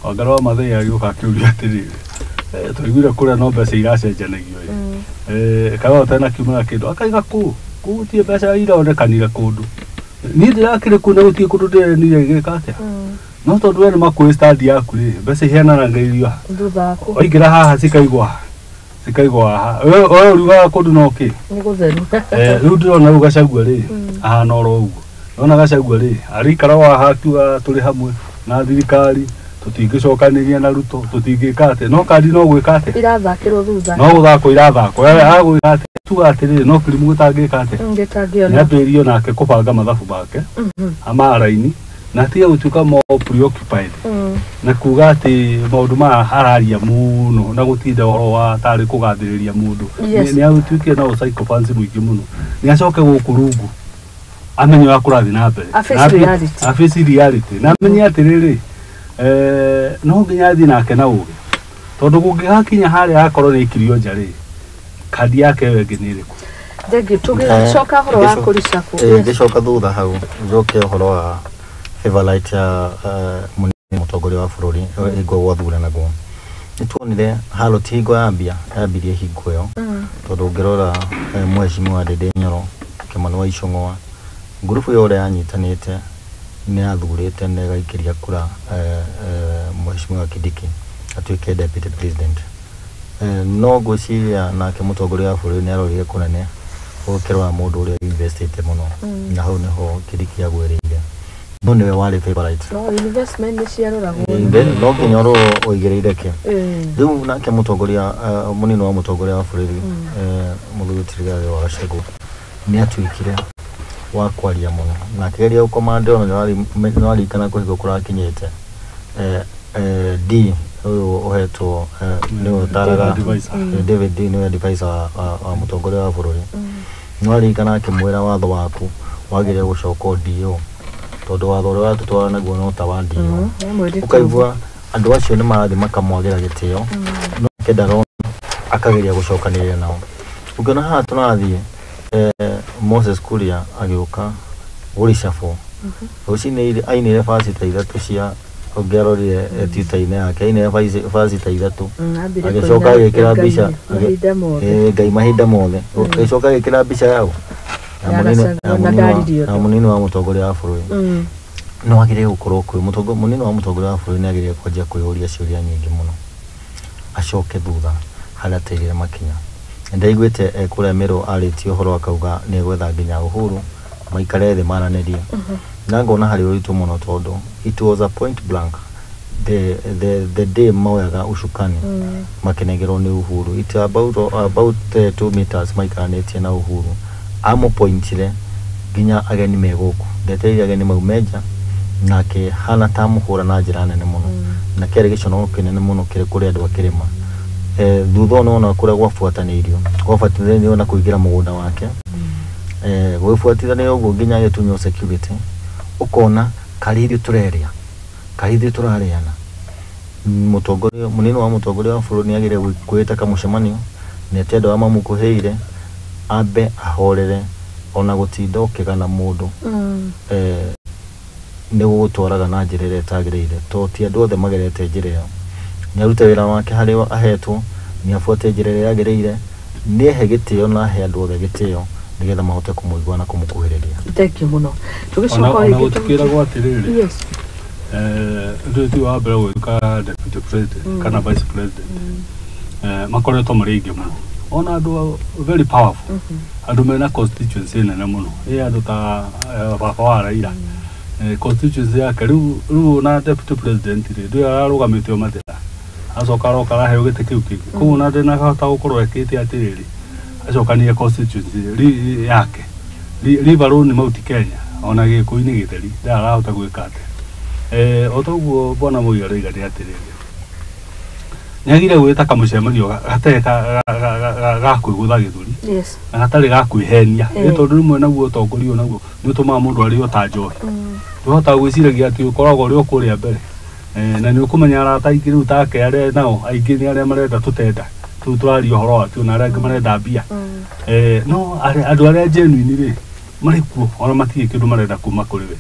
Wangari wa Maathai agĩũka akĩũria atĩrĩrĩ, twaiguire kũrĩa no mbeca iracenjanagio ĩ. Kana ũtanakiumĩra kĩndũ akaiga kũu kũu gũtirĩ mbeca ironekanire kũndũ. Niĩ ndĩrakĩrĩ kũu na gũtirĩ kũndũ ndĩrenire gĩka atĩa. No tondũ we nĩ makũĩ stand yaku rĩ, mbeca iheananagĩrio haha. Thutha waku. Waingĩra haha cikaigwo haha. Cikaigwo haha. We ũriugaga kũndũ no kĩ? Nĩ gũtheru. Rĩu ndĩrona rĩu Gachagua rĩ, ahana oro ũguo. Ndĩrona Gachagua rĩ, arĩikara o haha akiuga tũrĩ hamwe na thirikari, tũtingĩcokanĩria na Ruto, tũtingĩka atĩa. No kandi no gwĩka atĩa? Irathakĩrwo thutha. No gũthakwo irathakwo. Agwĩka atĩa? Tuga atĩrĩrĩ, no kĩrimũ gĩtangĩka atĩa? Gĩtangĩona. Nĩambĩrĩrie nake kũbanga mathabu make, amaraini, na atige gũtuĩka more preoccupied. Na kuga atĩ maũndũ maya araria mũno na gũtinda ũhoro wa tarĩ kũgathĩrĩria mũndũ. Nĩ atuĩkire na psychopathy mũingĩ mũno. Nĩ acoke gũkũ rungu amenye ũrĩa kũrathiĩ na mbere. A face reality. Na amenye atĩrĩrĩ, no nginya athiĩ nake na ũgĩ. Tondũ kũngĩgakinya harĩa akorwo nĩ aikirio nja rĩ, kandi yake ĩyo ĩngĩ nĩ ĩrĩkũ? Thengiũ. Tũgĩcoka ũhoro wa kũricakwo. Ngĩcoka thutha hau njoke ũhoro wa favorite ya mũnini mũtongoria wa bũrũri hingo gwathuranagwo. Nĩ tuonire haro ti hingo yambia yambirie hingo ĩyo tondũ ũngĩrora mheshimiwa Ndindi Nyoro, Kimani wa Ichung'wa, ngurubu ĩyo ũrĩa yanyitanĩte nĩ yathurĩte na ĩgaikĩria kura mheshimiwa Kindiki atuĩke deputy president. No ngwĩciria nake mũtongoria wa bũrũri nĩ arorire kũnene gũkĩrora mũndũ ũrĩa investĩte mũno na hau nĩho Kindiki agwĩrĩire. No nĩwe warĩ favorite. No investment nĩ ciaroragwo. No nginya ũrorwo ũigĩrĩire kĩ. Rĩu nake mũtongoria mũnini wa mũtongoria wa bũrũri mũthuri ti Rigathĩ wa Gachagua nĩ atuĩkire wa kwaria mũno na akĩgeria gũkomanda ona nĩwaririkana kũhingo kũrakinyĩte D ũyũ ũhetwo nĩwe ũtaraga David D nĩwe advisor wa mũtongoria wa bũrũri. Nĩwaririkana akĩmwĩra watho waku wagĩrĩire gũcoka DO tondũ watho ũrĩa watũtwara naguo no ta wa DO. Ũkaigua andũ acio nĩ marathiĩ makamwagĩra gĩtĩo no ake ndarona akageria gũcokanĩrĩria nao. Ũngĩona haha tũrathiĩ Moses Kuria agĩũka gũricabwo rũcinĩ ainire basi ta ithatũ cia Ũngĩarorire Twitter-inĩ yake ine verse ta ithatũ, agĩcoka agĩkĩra mbica mahinda mothe. Ngai mahinda mothe. Agĩcoka agĩkĩra mbica yao Ya Gachagua na ndaririe ya ũndũ. mũnini wa mũtongoria wa bũrũri. No agĩrĩire gũkorwo kwĩ mũnini wa mũtongoria wa bũrũri nĩ agĩrĩire kwanjia kwĩyũria ciũria nyingĩ mũno, acoke thutha harĩa ateire makinya. Ndaiguĩte kũrĩa Meru arĩtie ũhoro akauga nĩ egwetha nginya Uhuru maikare thĩ maranĩrie, na ngona harĩ ũritũ mũno tondũ it was a point blank the day moyaga ucukani makinengerwo nĩ Uhuru. It about 2 meters maikaranĩtie na Uhuru, amũpointire nginya ageni me gũkũ, ndetereire ageni maume nja, nake hana ta mũhũra na njĩra nene mũno, na kĩarĩ gĩconoko kĩnene mũno kĩrĩ kũrĩ andũ a kĩrĩma. Thutha ũyũ nĩwona kũrĩa gwabuatanĩirio na kũingĩra mũgũnda wake, gũgĩbuatithania ũguo nginya agĩtunywo security, ũkona karĩ ithuĩ tũrerĩa, karĩ ithuĩ tũrarĩana. Mũtongoria mũnini wa mũtongoria wa bũrũri nĩ agĩrĩire kwĩĩta kamũcemanio na ete andũ arĩa mamũkuhĩrĩire, ambe ahorere, ona gũtinda ũkĩgana mũndũ nĩ gũgũtwaraga na njĩra ĩrĩa ĩtagĩrĩire, tondũ ti andũ othe magerete njĩra ĩyo. Nĩ arute wĩra wake harĩa ahetwo, nĩ abuate njĩra ĩrĩa yagĩrĩire, nĩ ehe gĩtĩo na ahe andũ othe gĩtĩo nĩgetha mahote kũmũigua na kũmũkuhĩrĩria. Thank you mũno. Tũgĩcoka Ona rĩngĩ gũtikĩragwo atĩrĩrĩ, Yes. Rĩu ti wa mbere gwĩka deputy president kana vice president, makoretwo marĩ aingĩ mũno, ona andũ very powerful, andũ mena constituency nene mũno, ĩ andũ ta baba wa Raila, constituency yake rĩu na deputy president rĩ, ndũĩ ararũgamĩte o Mathĩra, acoka aroka araheo gĩtĩ kĩu kĩngĩ, koguo ona ndĩnahota gũkorwo ekĩte atĩrĩrĩ, acokanie constituency yake. Leave alone Mount Kenya, ona gĩkũyũ-inĩ gĩtheri ndarahota gwĩka atĩa. O toguo bwana Moi aroiga nĩ atĩrĩrĩ, nĩ agire gwĩta kamũcemanio gatarĩ ga kwĩgũtha gĩthũri na gatarĩ ga kwĩhenia, nĩ tondũ rĩmwe naguo ũtongoria ũyũ naguo nĩ ũtũmaga mũndũ arĩo ta njohi, ndũhotaga gwĩciragia atĩ ũkoragwo ũrĩ o kũrĩa mbere, na nĩ ũkũmenya arata aingĩ rĩu take arĩa nao aingĩ nĩ arĩa marenda tũtenda tũu tũraria ũhoro watuo, na arĩa angĩ marenda mbia, no andũ arĩa genuine rĩ marĩ kuo, ona matirĩ kĩndũ marenda kuma kũrĩ we.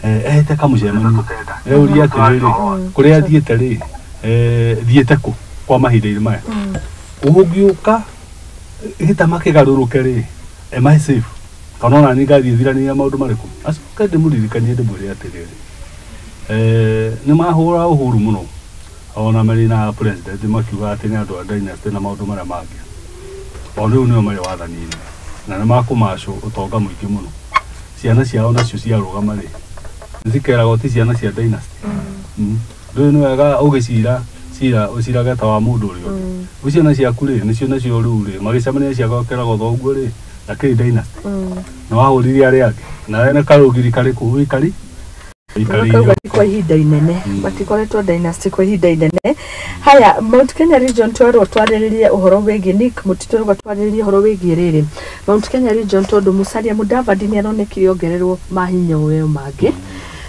Ehete kamũcemanio euria atĩrĩrĩ, kũrĩa thiĩte rĩ, thiĩte kũ kwa mahinda-inĩ maya, ũngĩũka gĩtama kĩgarũrũke rĩ, am I safe, kana ona niĩ ngathiĩ thiranĩria maũndũ marĩkũ. Acoke ndĩmũririkanie ndĩmwĩre atĩrĩrĩ, nĩ mahũra Uhuru mũno ona marĩ na president makiuga atĩ nĩ andũ a dynasty na maũndũ marĩa mangĩ, o rĩu nĩo marĩ wathani-inĩ na nĩ makũmacũ ũtonga mũingĩ mũno. Ciana ciao nacio ciarũgama rĩ, nĩcikeragwo ti ciana cia dynasty. Rĩu nĩ wega ũgĩcira cira ũcirage ta wa mũndũ ũrĩa ũngĩ. Rĩu ciana ciaku rĩ, nĩcio nacio rĩu rĩ magĩcemania ciakeragwo thoguo rĩ ndakĩrĩ dynasty, na wahũrire arĩa angĩ na ene karũgiri karĩkũ ũikari Makauga ti kwa ihinda inene, matikoretwo dynasty kwa ihinda inene. Haya, Mount Kenya region twerwo twarĩrĩrie ũhoro wĩgiĩ Nick Mũtitũ, rũga twarĩrĩrie ũhoro wĩgiĩ rĩrĩ Mount Kenya region, tondũ Musalia Mudavadi nĩ aronekire ongererwo mahinya ũyũ mangĩ,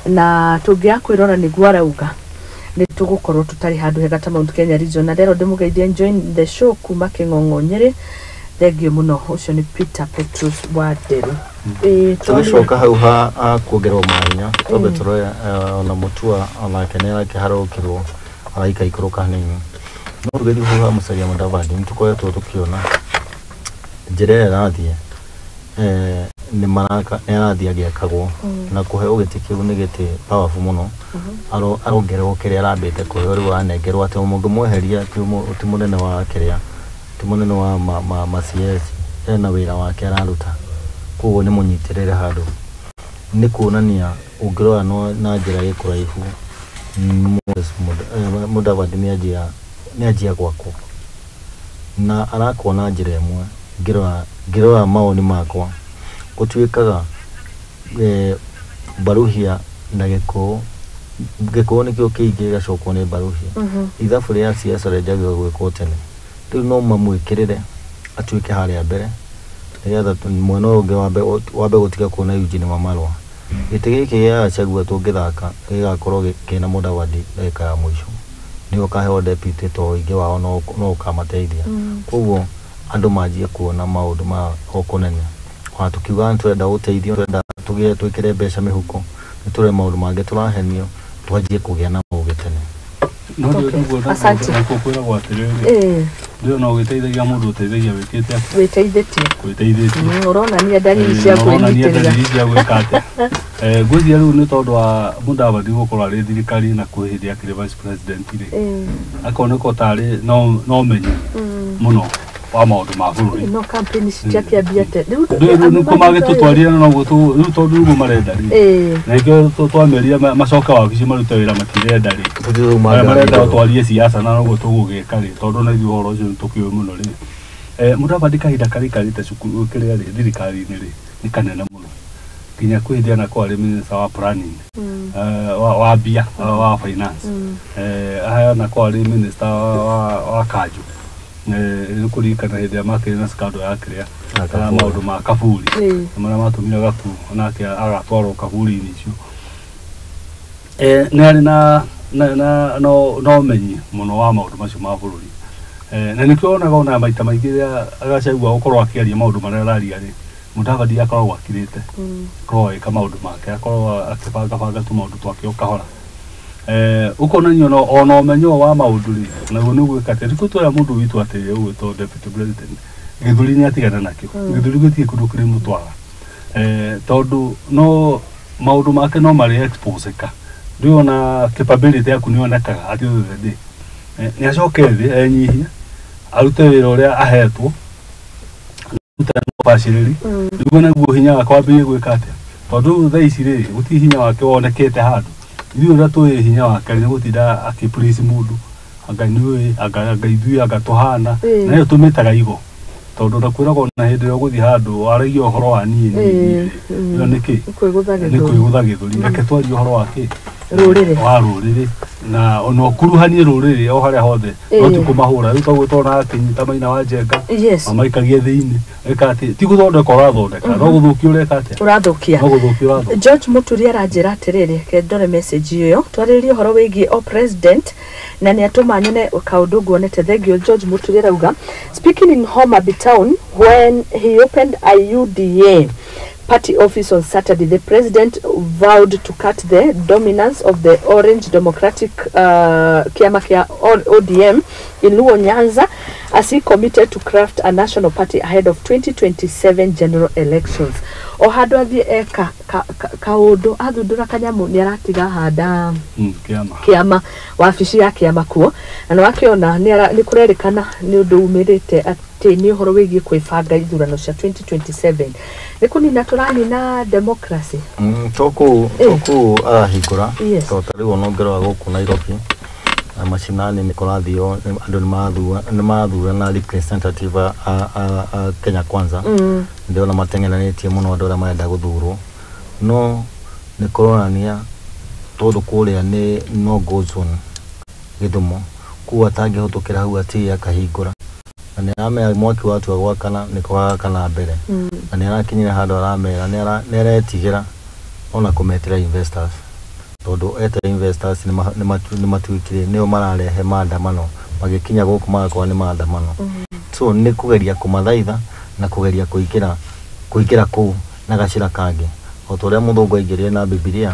na tũngĩaga kwĩrora nĩguo arauga nĩ tũgũkorwo tũtarĩ handũ hega ta Mount Kenya region. Na rero ndĩmũgeithie join the show kuma Kĩng'ong'o Nyĩrĩ, thengio mũno. Ũcio nĩ Peter Petrus wa Nderu. Tũgĩcoka hau ha kuongererwo mahinya, twambe tũrore ona Mũtua onake nĩ arakĩharũrũkĩrwo araikaikũrũka hanini, no tũgĩthiĩ hau ha Musalia Mudavadi nĩ tũkoretwo tũkĩona njĩra ĩrĩa ĩrathiĩ, nĩ maraka nĩ arathiĩ agĩakagwo, na kũheo gĩtĩ kĩu nĩ gĩtĩ powerful mũno, arongererwo kĩrĩa arambĩte kũheo, rĩu aranengerwo atĩ mũngĩmweheria ti mũnene wa kĩrĩa, ti mũnene wa ma CS, ena wĩra wake araruta, koguo nĩ mũnyitĩrĩre handũ, nĩ kuonania ũngĩrora na njĩra ĩ kũraihu Mudavadi nĩ anjia gwakwo na arakwo na njĩra ĩmwe. Ngĩrora mawoni makwa gũtuĩkaga Baruhia na Gĩkũyũ, Gĩkũyũ nĩkĩo kĩingĩ gĩgacokwo nĩ Baruhia. Ithabu rĩa siasa rĩanjagia gwĩkwo tene, rĩu no mamwĩkĩrĩre atuĩke harĩa mbere nĩgetha mwena ũyũ ũngĩ wambe gũtiga kuona Eugene Wamalwa. Gĩtĩ gĩkĩ gĩa Gachagua tũngĩthaka gĩgakorwo kĩna Mudavadi ndagĩka ya mũico, nĩwe ũkaheo deputy tondũ ũingĩ wao no ũkamateithia. Koguo andũ manjie kuona maũndũ ma o kũnene, ona tũkiugaga nĩ tũrenda ũteithio, tũrenda tũgĩe twĩkĩre mbeca mĩhuko, nĩ tũrĩ maũndũ mangĩ tũrahenio, twanjie kũgĩa na ũgĩ. No Okay. Asante. Kwĩragwo atĩrĩrĩ, ndĩrona ũgĩteithagia mũndũ ũteithagia wĩkĩte atĩa? Wĩteithĩtie. Wĩteithĩtie. Ũronania dalili cia ũronania kwĩnyitĩrĩra. Dalili cia gwĩka atĩa? Ngwĩciria rĩu nĩ tondũ wa Mudavadi gũkorwo arĩ thirikari na kwĩ hĩndĩ akĩrĩ vice president rĩ, akoneka tarĩ no ũmenyi mũno wa maũndũ ma bũrũri. No campaign citiakĩambia te rĩu. Rĩu nĩkuo magĩtũtwarire na noguo rĩu tondũ rĩu marenda rĩ, na nĩkĩo twameria macoke wabici marute wĩra, matirenda rĩ. Tũthiĩ Arĩa marenda twarie siasa na noguo tũgũgĩka rĩ, tondũ na ithuĩ ũhoro ũcio nĩtũkĩũĩ mũno rĩ. Mudavadi kahinda karĩa aikarĩte cukuru kĩrĩa rĩ, thirikari-inĩ rĩ, nĩ kanene mũno, nginya kwĩ hĩndĩ anakorwo arĩ minister wa planning, wa mbia, wa finance, aya anakorwo arĩ minister wa kanjũ. Nĩ kũririkana hĩndĩ ĩrĩa makĩrĩ na scandal ya kĩrĩa Ya ya Kaburi. Maũndũ ma kaburi marĩa matũmire Gaku nake agatwarwo kaburi-inĩ icio. Nĩ arĩ na no ũmenyi mũno wa maũndũ macio ma bũrũri. Na nĩkĩo wonaga ona maita maingĩ rĩrĩa Gachagua gũkorwo akĩaria maũndũ marĩa araria rĩ, Mudavadi akoragwo akirĩte, akoragwo agĩka maũndũ make, akoragwo akĩbangabanga tũmaũndũ twake o kahora. Ũkonania ona ũmenyo ũyũ wa maũndũ rĩ, naguo nĩ gwĩka atĩ rĩu twera mũndũ witũ atĩ ũgwĩtwo deputy president, gĩthũri nĩ atigana nakĩo. Gĩthũri gĩtirĩ kũndũ kĩrĩmũtwara, tondũ no maũndũ make no marĩ exposeka. Rĩu ona capability yaku nĩ yonekaga at the end of the day. Nĩ acoke thĩ enyihie, arute wĩra ũrĩa ahetwo, arute na ũbacĩrĩri, nĩguo naguo hinya wake wambĩrĩrie gwĩka atĩa, tondũ rĩu thaa ici rĩ, gũtirĩ hinya wake wonekete handũ. Ithuĩ ũrĩa tũĩ hinya wake nĩ gũtinda akĩpraise mũndũ, anga nĩũĩ, anga ithuĩ, anga tũhana, na ĩyo tũmĩtaga igo, tondũ ndakwĩraga ona hĩndĩ ĩrĩa ũgũthiĩ handũ waragia ũhoro wa niĩ niĩ niĩ rĩ, ĩyo nĩ kĩ? Kwĩgũtha Nĩ gĩthũri. Kwĩgũtha gĩthũri. Reke twarie ũhoro wa kĩ? Rũrĩrĩ. Wa rũrĩrĩ, na ona ũkuruhanie rũrĩrĩ o harĩa hothe, no ti kũmahũra. Rĩu toguo tona akĩnyita Maina wa Njenga, mamaikagie thĩinĩ, ĩka atĩ ti gũthondeka ũrathondeka, no gũthũkia ũreka atĩa? Ũrathũkia. No gũthũkia ũrathũkia. George Muturi aranjĩra atĩrĩrĩ, reke ndore message ĩyo, twarĩrĩrie ũhoro wĩgiĩ o president, na nĩ atũma nyone kaũndũ nguonete. Thengio George Muturi. Arauga, speaking in Homa Bay town when he opened a UDA party office on Saturday, the president vowed to cut the dominance of the Orange Democratic Kiama kia ODM in Luo Nyanza as he committed to craft a national party ahead of 2027 general elections. O handũ athiĩ eka kaũndũ, athundũra kanyamũ, nĩ aratiga handa Kĩama. Kĩama, wabici ya kĩama kuo, na nĩ wakĩona nĩ kũrerĩkana nĩ ũndũ umĩrĩte atĩ nĩ ũhoro wĩgiĩ kwĩbanga ithurano cia 2027, nĩ kũnina tũranina democracy. To kũu, to kũu arahingũra. To ta rĩu ona ũngĩrora gũkũ Nairobi na macinani nĩ kũrathio, andũ nĩ marathurana representative a Kenya Kwanza. Ndĩrona mateng'eranĩtie mũno andũ arĩa marenda gũthurwo, no nĩ kũronania tondũ kũrĩa nĩ no go zone Gĩthumo, koguo atangĩhĩtũkĩra hau atige akahingũra, na nĩ aramenya mwaki watua gwakana nĩ kũgagakana mbere, na nĩ arakinyire handũ aramera nĩ aretigĩra ona kũmetĩra investors, tondũ eta investors nĩ matuĩkire nĩo mararehe maandamano, magĩkinya gũkũ magakorwo nĩ maandamano. So nĩ kũgeria kũmathaitha na kũgeria kũingĩra kũu na gacĩra kangĩ, o ta ũrĩa mũthũngũ aingĩrire na Bibilia,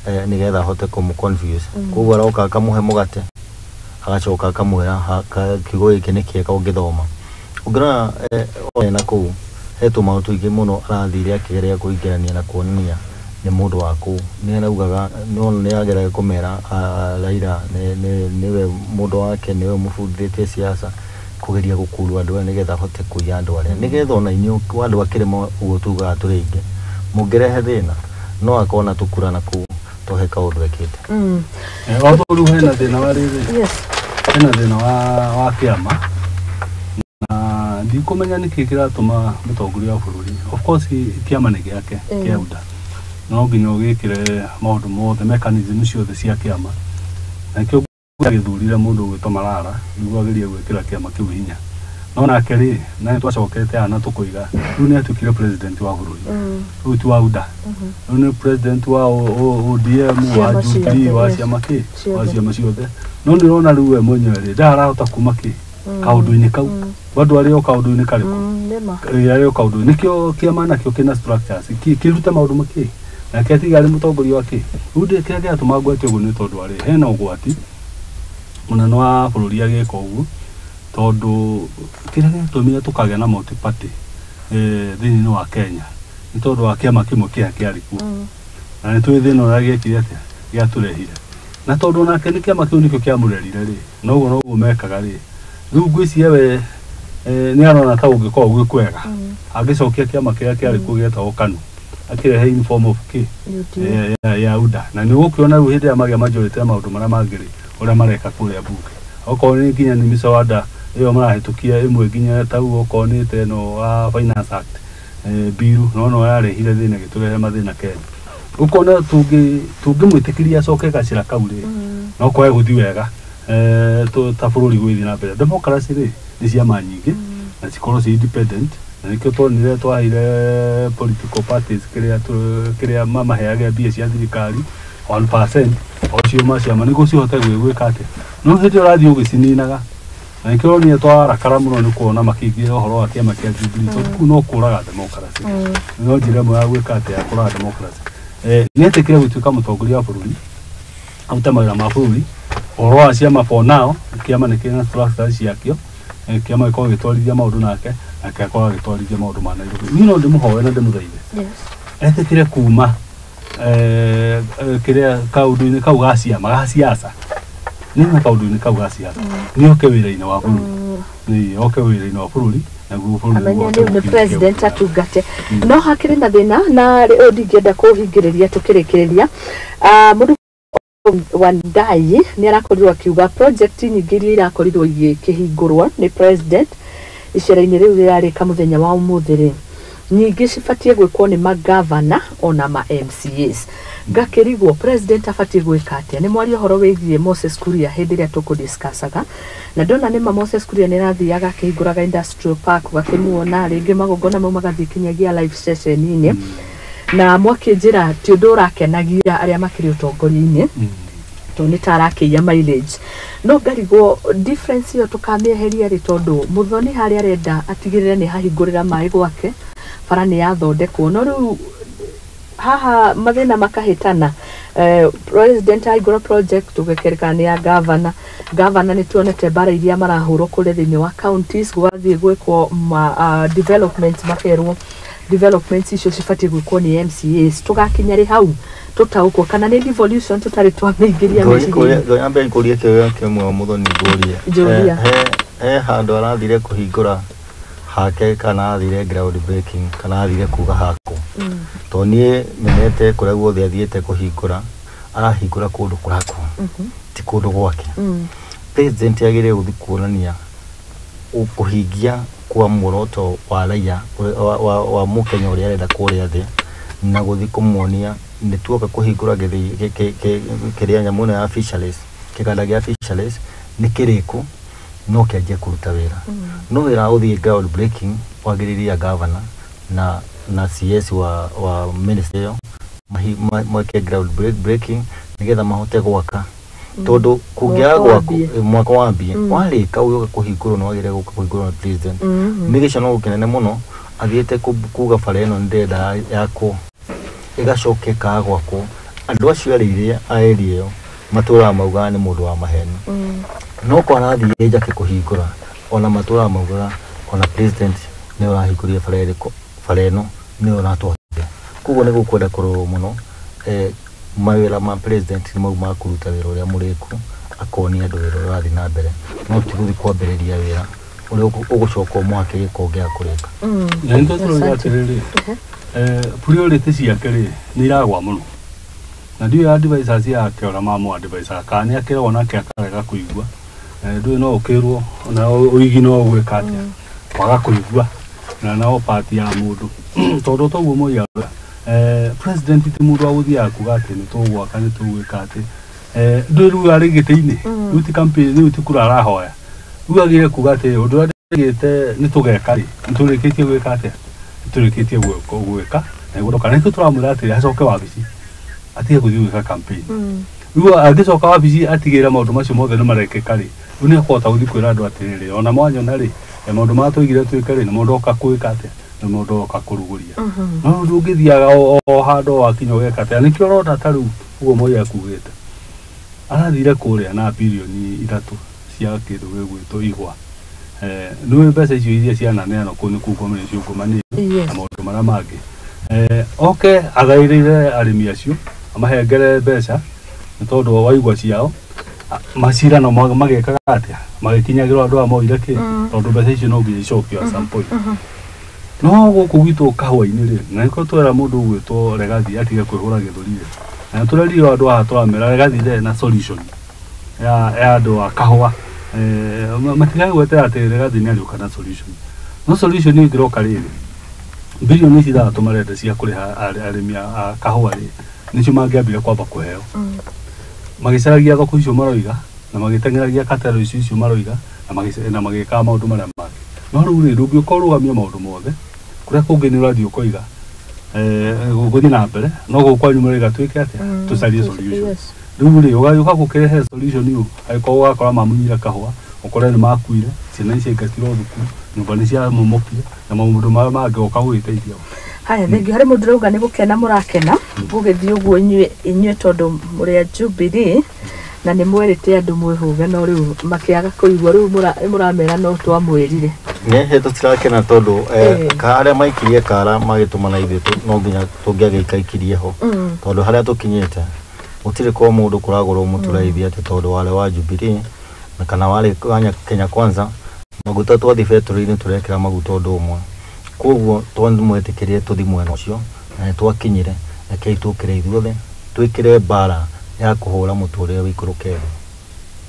nĩgetha ahote kũmũ confuse. Koguo aroka akamũhe mũgate, agacoka akamwĩra kiugo gĩkĩ nĩ kĩega ũngĩthoma. Ũngĩrora ona kũu he tũmaũndũ tũingĩ mũno arathire akĩgeria kũingĩrania na kuonania nĩ mũndũ wa kũu. Nĩ araugaga no nĩ ageragia kũmera Raila nĩwe mũndũ wake, nĩwe ũmũbundithĩtie siasa, kũgeria gũkurua andũ aya nĩgetha ahote kũiya andũ arĩa, nĩgetha ona inyuĩ andũ a kĩrĩma ũguo tugaga tũrĩ aingĩ, mũngĩrehe thĩna no akorwo na tũkura na kũu to he kaũndũ ekĩte. Although rĩu hena thĩna wa rĩrĩ, hena thĩna wa kĩama, na ndikũmenya nĩkĩ kĩratũma mũtongoria wa bũrũri, of course kĩama nĩ gĩake kĩa UDA, no nginya ũgĩkĩre maũndũ mothe, mechanism ciothe cia kĩama, na nĩkĩo agĩthurire mũndũ ũgwĩtwo Malala nĩguo agerie gwĩkĩra kĩama kĩu hinya. No nake rĩ, na nĩ twacokete haha na tũkoiga rĩu nĩ atuĩkire president wa bũrũri, rĩu ti wa UDA, rĩu nĩ president wa ODM, wa Ciama Jubilee, ciothe, wa ciama kĩ, wa Ciothe. Ciama ciothe. No nĩ ũrona rĩu we mwenyewe rĩ, ndarahota kuma kĩ kaũndũ-inĩ kau, bado arĩ o kaũndũ-inĩ karĩkũ? Nĩma. Ĩ, arĩ o kaũndũ nĩkĩo kĩama nakĩo kĩna structures kĩrute maũndũ makĩ nake atiga arĩ mũtongoria wa kĩ. Rĩu kĩrĩa kĩratũma ngwete ũguo nĩ tondũ arĩ hena ũgwati. Mũnene wa bũrũri agĩka ũguo tondũ kĩrĩa gĩatũmire tũkagĩa na multi party thĩinĩ wa Kenya nĩ tondũ wa kĩama kĩmwe kĩrĩa kĩarĩ kuo, na nĩ tũĩ thĩna ũrĩa gĩekire atĩa gĩatũrehire, na tondũ nake nĩ kĩama kĩu nĩkĩo kĩamũrerire rĩ, noguo noguo mekaga rĩ. Rĩu ngwĩciria we nĩ arona ta ũngĩkorwo gwĩ kwega angĩcokia kĩama kĩrĩa kĩarĩ kuo gĩetagwo KANU, akĩrehe in form of kĩ ya UDA. Na nĩ ũgũkĩona rĩu hĩndĩ ĩrĩa magĩa majority ya maũndũ marĩa mangĩ rĩ, ũrĩa mareka kũrĩa bunge, okorwo nĩ nginya nĩ mĩcawada ĩyo marahĩtũkia ĩmwe nginya tau, okorwo nĩ ta ĩno wa Finance Act biru no no yarehire thĩna, ĩgĩtũrehe mathĩna Kenya. Ũkona tũngĩmwĩtĩkĩria acoke gacĩra kau rĩ, no kwage gũthiĩ wega ta bũrũri gwĩthiĩ na mbere. Democracy rĩ, nĩ ciama nyingĩ na cikorwo ci independent, na nĩkĩo tuonire twaheire political parties kĩrĩa kĩrĩa mamaheage mbia cia thirikari 1% o cio ma ciama nĩguo cihote gwĩka atĩa. No hĩndĩ ĩyo ũrathiĩ ũgĩcininaga, na nĩkĩo ũronire twarakara mũno nĩ kuona makĩingĩra ũhoro wa kĩama kĩa Jubilee, tondũ kũu no kũraga democracy, no njĩra ĩmwe ya gwĩka atĩa, ya kũraga democracy. Nĩetĩkĩre gũtuĩka mũtongoria wa bũrũri, arute mawĩra ma bũrũri. Ũhoro wa ciama, for now kĩama nĩ kĩrĩ na structure ciakĩo. Kĩama gĩkorwo gĩtwarithia maũndũ nake, nake akorwo agĩtwarithia maũndũ ma Nairobi. Niĩ no ndĩmũhoe na ndĩmũthaithe etĩkĩre kuma kĩrĩa kaũndũ-inĩ kau ga ciama ga siasa, nĩ kaũndũ-inĩ kau ga siasa, nĩ oke wĩra-inĩ wa bũrũri, nĩ oke wĩra-inĩ wa bũrũri naguo bũrũri Amenya ũhote rĩu nĩ gũkinyia president kĩo. Atungate no hakĩrĩ na thĩna na rĩ- ũyũ ndingĩenda kũhingĩrĩria tũkĩrĩkĩrĩria. Ah, mũndũ Wandai nĩ arakorirwo akiuga project nyingĩ iria irakorirwo igĩkĩhingũrwo nĩ president icera-inĩ rĩu rĩrarĩka mũthenya wa ũmũthĩ rĩ, nyingĩ cibatiĩ gwĩkwo nĩ magavana ona ma MCAs. Ngakĩrigwo president abatiĩ gwĩka atĩa. Nĩ mwaria ũhoro wĩgiĩ Moses Kuria hĩndĩ ĩrĩa tũkũdiscussaga, na ndona nĩma Moses Kuria nĩ arathiaga akĩhingũraga industrial park, ũgakĩmuona rĩngĩ magongona mau magathiĩ kinyagia live session-inĩ, na mwakĩnjĩra ti ũndũ ũrakenagia arĩa makĩrĩ ũtongoria-inĩ, tondũ nĩ ta arakĩiya mileage. No ngarigwo difference ĩyo tũkamĩeheria rĩ, tondũ Mũthoni harĩa arenda atigĩrĩre nĩ hahingũrĩra maĩ gwake, bara nĩ yathondekwo, no rĩu haha mathĩna makahĩtana. President ahingũra project ũgekereka nĩ ya governor. Governor nĩ tuonete mbara iria marahũrwo kũrĩa thĩinĩ wa counties, gũgathiĩ gwĩkwo ma development, makerwo developments icio cibatiĩ gwĩkwo nĩ MCAs. Tũgakinya rĩ hau tũtaũkwo kana nĩ devolution tũtarĩ twamĩingĩria meciria-inĩ? Nyambe ngũrie kĩũria kĩmwe, Mũthoni, ngũrie. Njũria. He handũ arathire kũhingũra hake kana athire ground breaking kana athire kuga hakwo? Tondũ niĩ menete kũrĩa guothe athiĩte kũhingũra, arahingũra kũndũ kũrakwo, ti kũndũ gwake. President agĩrĩire gũthiĩ kuonania kũhingia kwa muoroto wa raia wa mũkenya ũrĩa arenda kũrĩa thĩ, na gũthiĩ kũmuonia nĩ tuoka kũhingũra gĩthĩi kĩrĩa nyamũ ĩno ya fisheries, kĩganda gĩa fisheries nĩ kĩrĩku, no kĩanjie kũruta wĩra. No wĩra wa gũthiĩ ground breaking wagĩrĩire governor na CS wa ministry ĩyo mweke ground breaking nĩgetha mahote gwaka, tondũ kũngĩaga Mwaka gwakwo wambie. Mwaka wambie warĩka ũgĩũka kũhingũrwo nĩ wagĩrĩire gũka kũhingũrwo na president. Nĩ gĩcono kĩnene mũno athiĩte kuga bara ĩno nĩ ndĩrenda yakwo, ĩgacoka ĩkaga gwakwo. Andũ acio arĩa a area ĩyo matũraga maugaga nĩ mũndũ wa maheni, no ko arathiĩ njake kũhingũra, ona matũraga maugaga ona president nĩwe ũrahingũrire bara ĩrĩkũ, bara ĩno nĩwe ũratwakire. Koguo nĩ gũkwenda kũrorwo mũno. Mawĩra ma president nĩ mau ma kũruta wĩra ũrĩa mũrĩku, akonia andũ wĩra ũrĩa ũrathiĩ na mbere, no ti gũthiĩ kwambĩrĩria wĩra ũrĩa ũgũcoka ũmwake gĩko ũngĩaga kũrĩka. Na nĩkĩo tũrauga atĩrĩrĩ, priority ciake rĩ nĩ iragwa mũno, na ndiũĩ advisors yake ũrĩa mamũ advisor kana nĩ akĩragwo nake akarega kũigua. Ndũĩ no ũkĩrwo na ũigi no ũgwĩka atĩa kwaga kũigua, na no part ya mũndũ, tondũ toguo moigaga president ti mũndũ wa gũthiaga kuga atĩ nĩ tũgwaka, nĩ tũgwĩka atĩ. Ndũĩ rĩu arĩ gĩtĩ-inĩ, rĩu ti campaign, rĩu ti kura arahoya, rĩu agĩrĩire kuga atĩ ũndũ ũrĩa ndĩgĩte nĩ tũgeka rĩ, nĩ tũrĩkĩtie gwĩka atĩa, nĩ tũrĩkĩtie gwĩka na nĩguo nĩkĩo tũramwĩra atĩrĩ acoke wabici atige gũthiĩ gwĩka campaign. Rĩu angĩcoka wabici atigĩrĩre maũndũ macio mothe nĩ marekĩka rĩ, rĩu nĩ akũhota gũthiĩ kwĩra andũ atĩrĩrĩ, ona mwanyona rĩ, maũndũ marĩa twaigire twĩke rĩ, nĩ mũndũ oka gwĩka atĩa, nĩ mũndũ oka kũrugũria. No rĩu ndũngĩthiaga o handũ o wakinya ũgeka atĩa. Nĩkĩo ũrona ta rĩu ũguo Moi akugĩte. Arathire kũrĩa na birioni 3 cia kĩndũ gĩgwĩtwo igwa. Nĩwe mbeca icio iria ciananeanwo kũu nĩ kungomania ciungumania na maũndũ marĩa mangĩ. Oke agaĩrĩre arĩmi acio amahengere mbeca nĩ tondũ wa igwa ciao macirano magekaga atĩa magĩkinyagĩrwo andũ aya moire kĩ tondũ mbeca icio no nginya icokio at some point. No gũkũ gwitũ kahũa-inĩ rĩ, na nĩkĩo twera mũndũ ũgwĩtwo Regathi atige kwĩhũra gĩthũri rĩ, na nĩtũrerire andũ haha tũramera Regathi ndarĩ na solution ya andũ a kahũa. Matigage gwetera atĩ Regathi nĩ arĩũka na solution. No solution ĩngĩroka rĩrĩ, birioni ici 6 marenda cia kũrĩha arĩmi a kahũa rĩ, nĩcio mangĩambire kwamba kũheo. Magĩcaragia thoko icio maroiga na magĩteng'eragia katero icio maroiga na magĩkaga maũndũ marĩa mangĩ. No rĩu rĩ, ndũngĩũka ũrũgamie maũndũ mothe kũrĩa kũngĩ nĩ ũrathiĩ ũkoiga gũthiĩ na mbere no gũkũ kwanyu mũroiga twĩke atĩa tũcarie solution. Rĩu rĩ, ũgagĩũka gũkĩrehe solution ĩyo angĩkorwo ũgakora mamunyire kahũa ũkore nĩ makuire, ciana nĩ ciaingatirwo thukuru, nyũmba nĩ ciamomokire na maũndũ marĩa mangĩ ũka gũgĩteithia. Haya, thengiũ harĩ mũndũ ũrauga nĩ gũkena mũrakena gũgĩthiĩ ũguo inyuĩ tondũ mũrĩ a Jubilee na nĩ mwerĩte andũ mwĩhũge no rĩu makĩaga kũigua rĩu mũramera no twamwĩrire. Nĩ tũtirakena tondũ arĩa maikirie kara magĩtũmana ithuĩ no nginya tũngĩagĩikaikirie ho tondũ harĩa tũkinyĩte gũtirĩ kwa mũndũ kũragũrwo mũtũraithi atĩ tondũ warĩ wa Jubilee na kana warĩ wa Kenya Kwanza maguta twathiĩ betũrũ-inĩ tũrekĩra maguta ũndũ ũmwe. Koguo twamwĩtĩkĩrie tũthiĩ mwena ũcio na nĩ twakinyire, rekei tũkĩre ithuothe twĩkĩre mbara ya kũhũra mũtũrĩre ũikũrũke thĩ.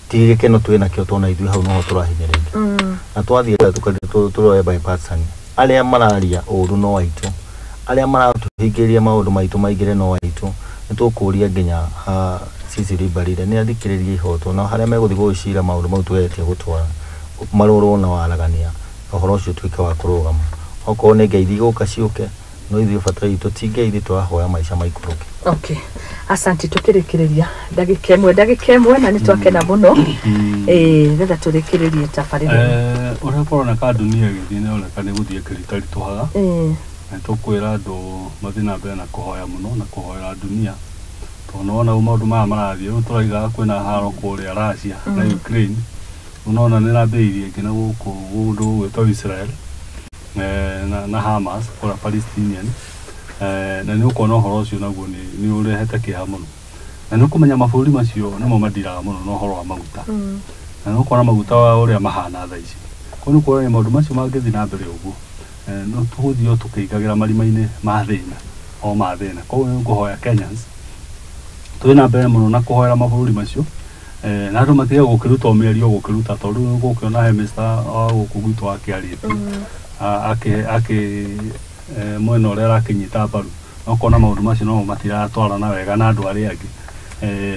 Ti gĩkeno twĩ nakĩo tona ithuĩ hau noho tũrahinyĩrĩrio. Na twathiĩ tũroe bipartisan. Arĩa mararia ũru no aitũ, arĩa maratũhingĩrĩria maũndũ maitũ maingĩre no aitũ. Nĩ tũkũria nginya Cecily Mbarire nĩ athikĩrĩrie ihoto na harĩa megũthiĩ gũgĩcira maũndũ mau tũgeretie gũtwara marorwo na waragania ũhoro ũcio ũtuĩke wa kũrũgama. Okorwo nĩ ngeithi igũka ciũke no ithuĩ bata witũ ti ngeithi tũrahoya maica maikũrũke. Okay. Asante tukĩrĩkĩrĩria ndagĩka ĩmwe na nĩ twakena mũno nĩgetha tũrĩkĩrĩrie tabarĩra. Ũrĩa kũroneka dunia ĩgĩthiĩ nĩ ĩroneka nĩ gũthiĩ ĩkĩritaritũhaga. Na tũkwĩra andũ mathiĩ na mbere na kũhoya mũno na kũhoera dunia tondũ nĩwona ũguo maũndũ maya marathiĩ rĩu tũraiga kwĩna haro kũrĩa Russia na Ukraine ũnona nĩ ĩrambĩrĩirie nginya gũkũ kũndũ gũgwĩtwo Israel na Hamas kũrĩa Palestinian na nĩ ũkuona ũhoro ũcio naguo nĩ ũrehete kĩeha mũno na nĩ ũkũmenya mabũrũri macio nĩmo mandiraga mũno na ũhoro wa maguta na nĩ ũkuona maguta ũrĩa mahana thaa ici koguo nĩ kuonania maũndũ macio mangĩthiĩ na mbere ũguo no tũgũthiĩ o tũkĩingagĩra marima-inĩ ma thĩna o ma thĩna. Koguo nĩ ngũhoya Kenyans tũthiĩ na mbere mũno na kũhoera mabũrũri macio na andũ matige gũkĩruta o mĩario gũkĩruta tondũ rĩu gũkĩona he Mr. wa gũkũ gwitũ akĩarĩtie akĩ mwena ũrĩa arakĩnyita mbaru no kuona maũndũ macio no matiratwarana wega na andũ arĩa angĩ.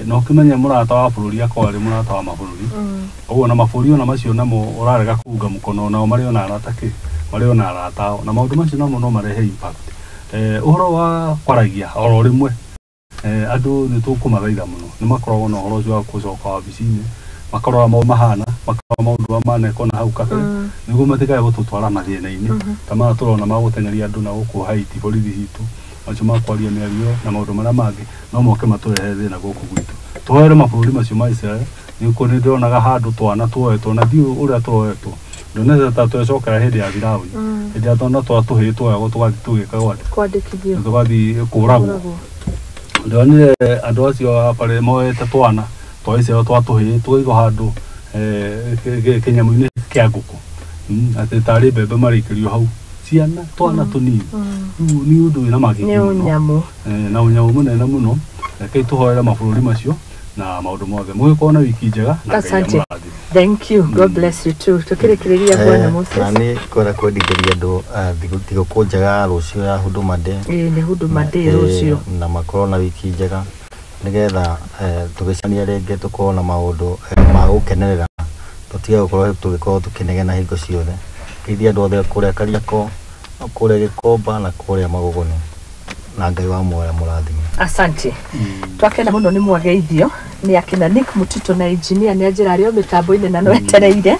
Na ũkĩmenye mũrata wa bũrũri akorwo arĩ mũrata wa mabũrũri ũguo na mabũrũri ona macio namo ũrarega kũunga mũkono nao marĩ ona arata kĩ marĩ ona arata ao na maũndũ macio namo no marehe impact. Ũhoro wa kwaragia oro rĩmwe andũ nĩ tũkũmathaitha mũno nĩ makoragwo na ũhoro ũcio wa gũcoka wabici-inĩ makarora maũndũ mahana makarora maũndũ marĩa manekwo na hau kabere nĩguo matikae gũtũtwara mathĩna-inĩ ta maya tũrona ma gũteng'eria andũ na gũkũ Haiti borithi citũ macio ma kwaria mĩario na maũndũ marĩa mangĩ no moke matũrehe thĩna gũkũ gwitũ. Tũhoere mabũrũri macio ma Israel nĩkuo nĩ ndĩronaga handũ twana tuoetwo na ndiũĩ ũrĩa tuoetwo ndonete ta twecokera hĩndĩ ya Firaũni hĩndĩ ya twana twa tũhĩĩ tuoyagwo tũgathiĩ tũgĩkagwo atĩa Kwandĩkithio tũgathiĩ kũragwo. Ndonire andũ acio a pare moete twana twa Israel twa tũhĩĩ tũkaigwo handũ kĩnyamũ-inĩ kĩa ngũkũ atĩ tarĩ mbembe marĩkĩrio hau ciana twana tũnini. Rĩu nĩ ũndũ wĩna magigi nĩ ũnyamũ na ũnyamũ mũnene mũno. Rekei tũhoere mabũrũri macio na maũndũ mothe mũgĩkorwo na wiki njega na Ngai amũrathime. Thank you. God bless you too. Tukĩrĩkĩrĩria Bwana Moses. Na nĩ kwenda kwendithĩria andũ thigũkũ njega ya rũciũ ya Huduma Day. Nĩ Huduma Day rũciũ. Na makorwo na wiki njega nĩgetha tũgĩcemania rĩngĩ tũkorwo na maũndũ ma gũkenerera tũtige gũkorwo tũgĩkorwo tũkĩnegena hingo ciothe. Geithia andũ othe kũrĩa Kariakoo, kũrĩa Gĩkomba na kũrĩa Magũgũni na Ngai wa muoyo mũrathime. Asante. Twakena mũno nĩ mwageithio Nĩ akina Nick Mutito na engineer nĩ anjĩra arĩ o mĩtambo-inĩ na no etereire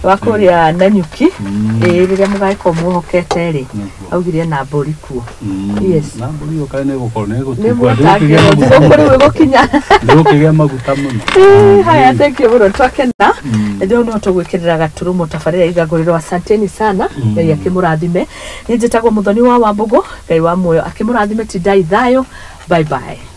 wa kũrĩa Nanyuki. Ĩĩ, rĩrĩa mũgagĩkorwo muohokete rĩ, Nĩguo. augire na mbũri kuo. Yes. Na mbũri ĩyo kaĩ nĩ gũkorwo nĩ nĩ gũtungua. mũtangĩrwo thigũkũ rĩu ĩgũkinya. Ndĩgũkĩgĩa maguta mũno. Ĩĩ, haya, thank you mũno, twakena. Rĩu no tũgwĩkĩrĩra gaturumo tabarĩra igangũrĩrwo. Asanteni sana. Ngai akĩmũrathime. Niĩ njĩtagwo Mũthoni wa Wambũgũ. Ngai wa muoyo akĩmũrathime. Tindai thayũ. Bye bye.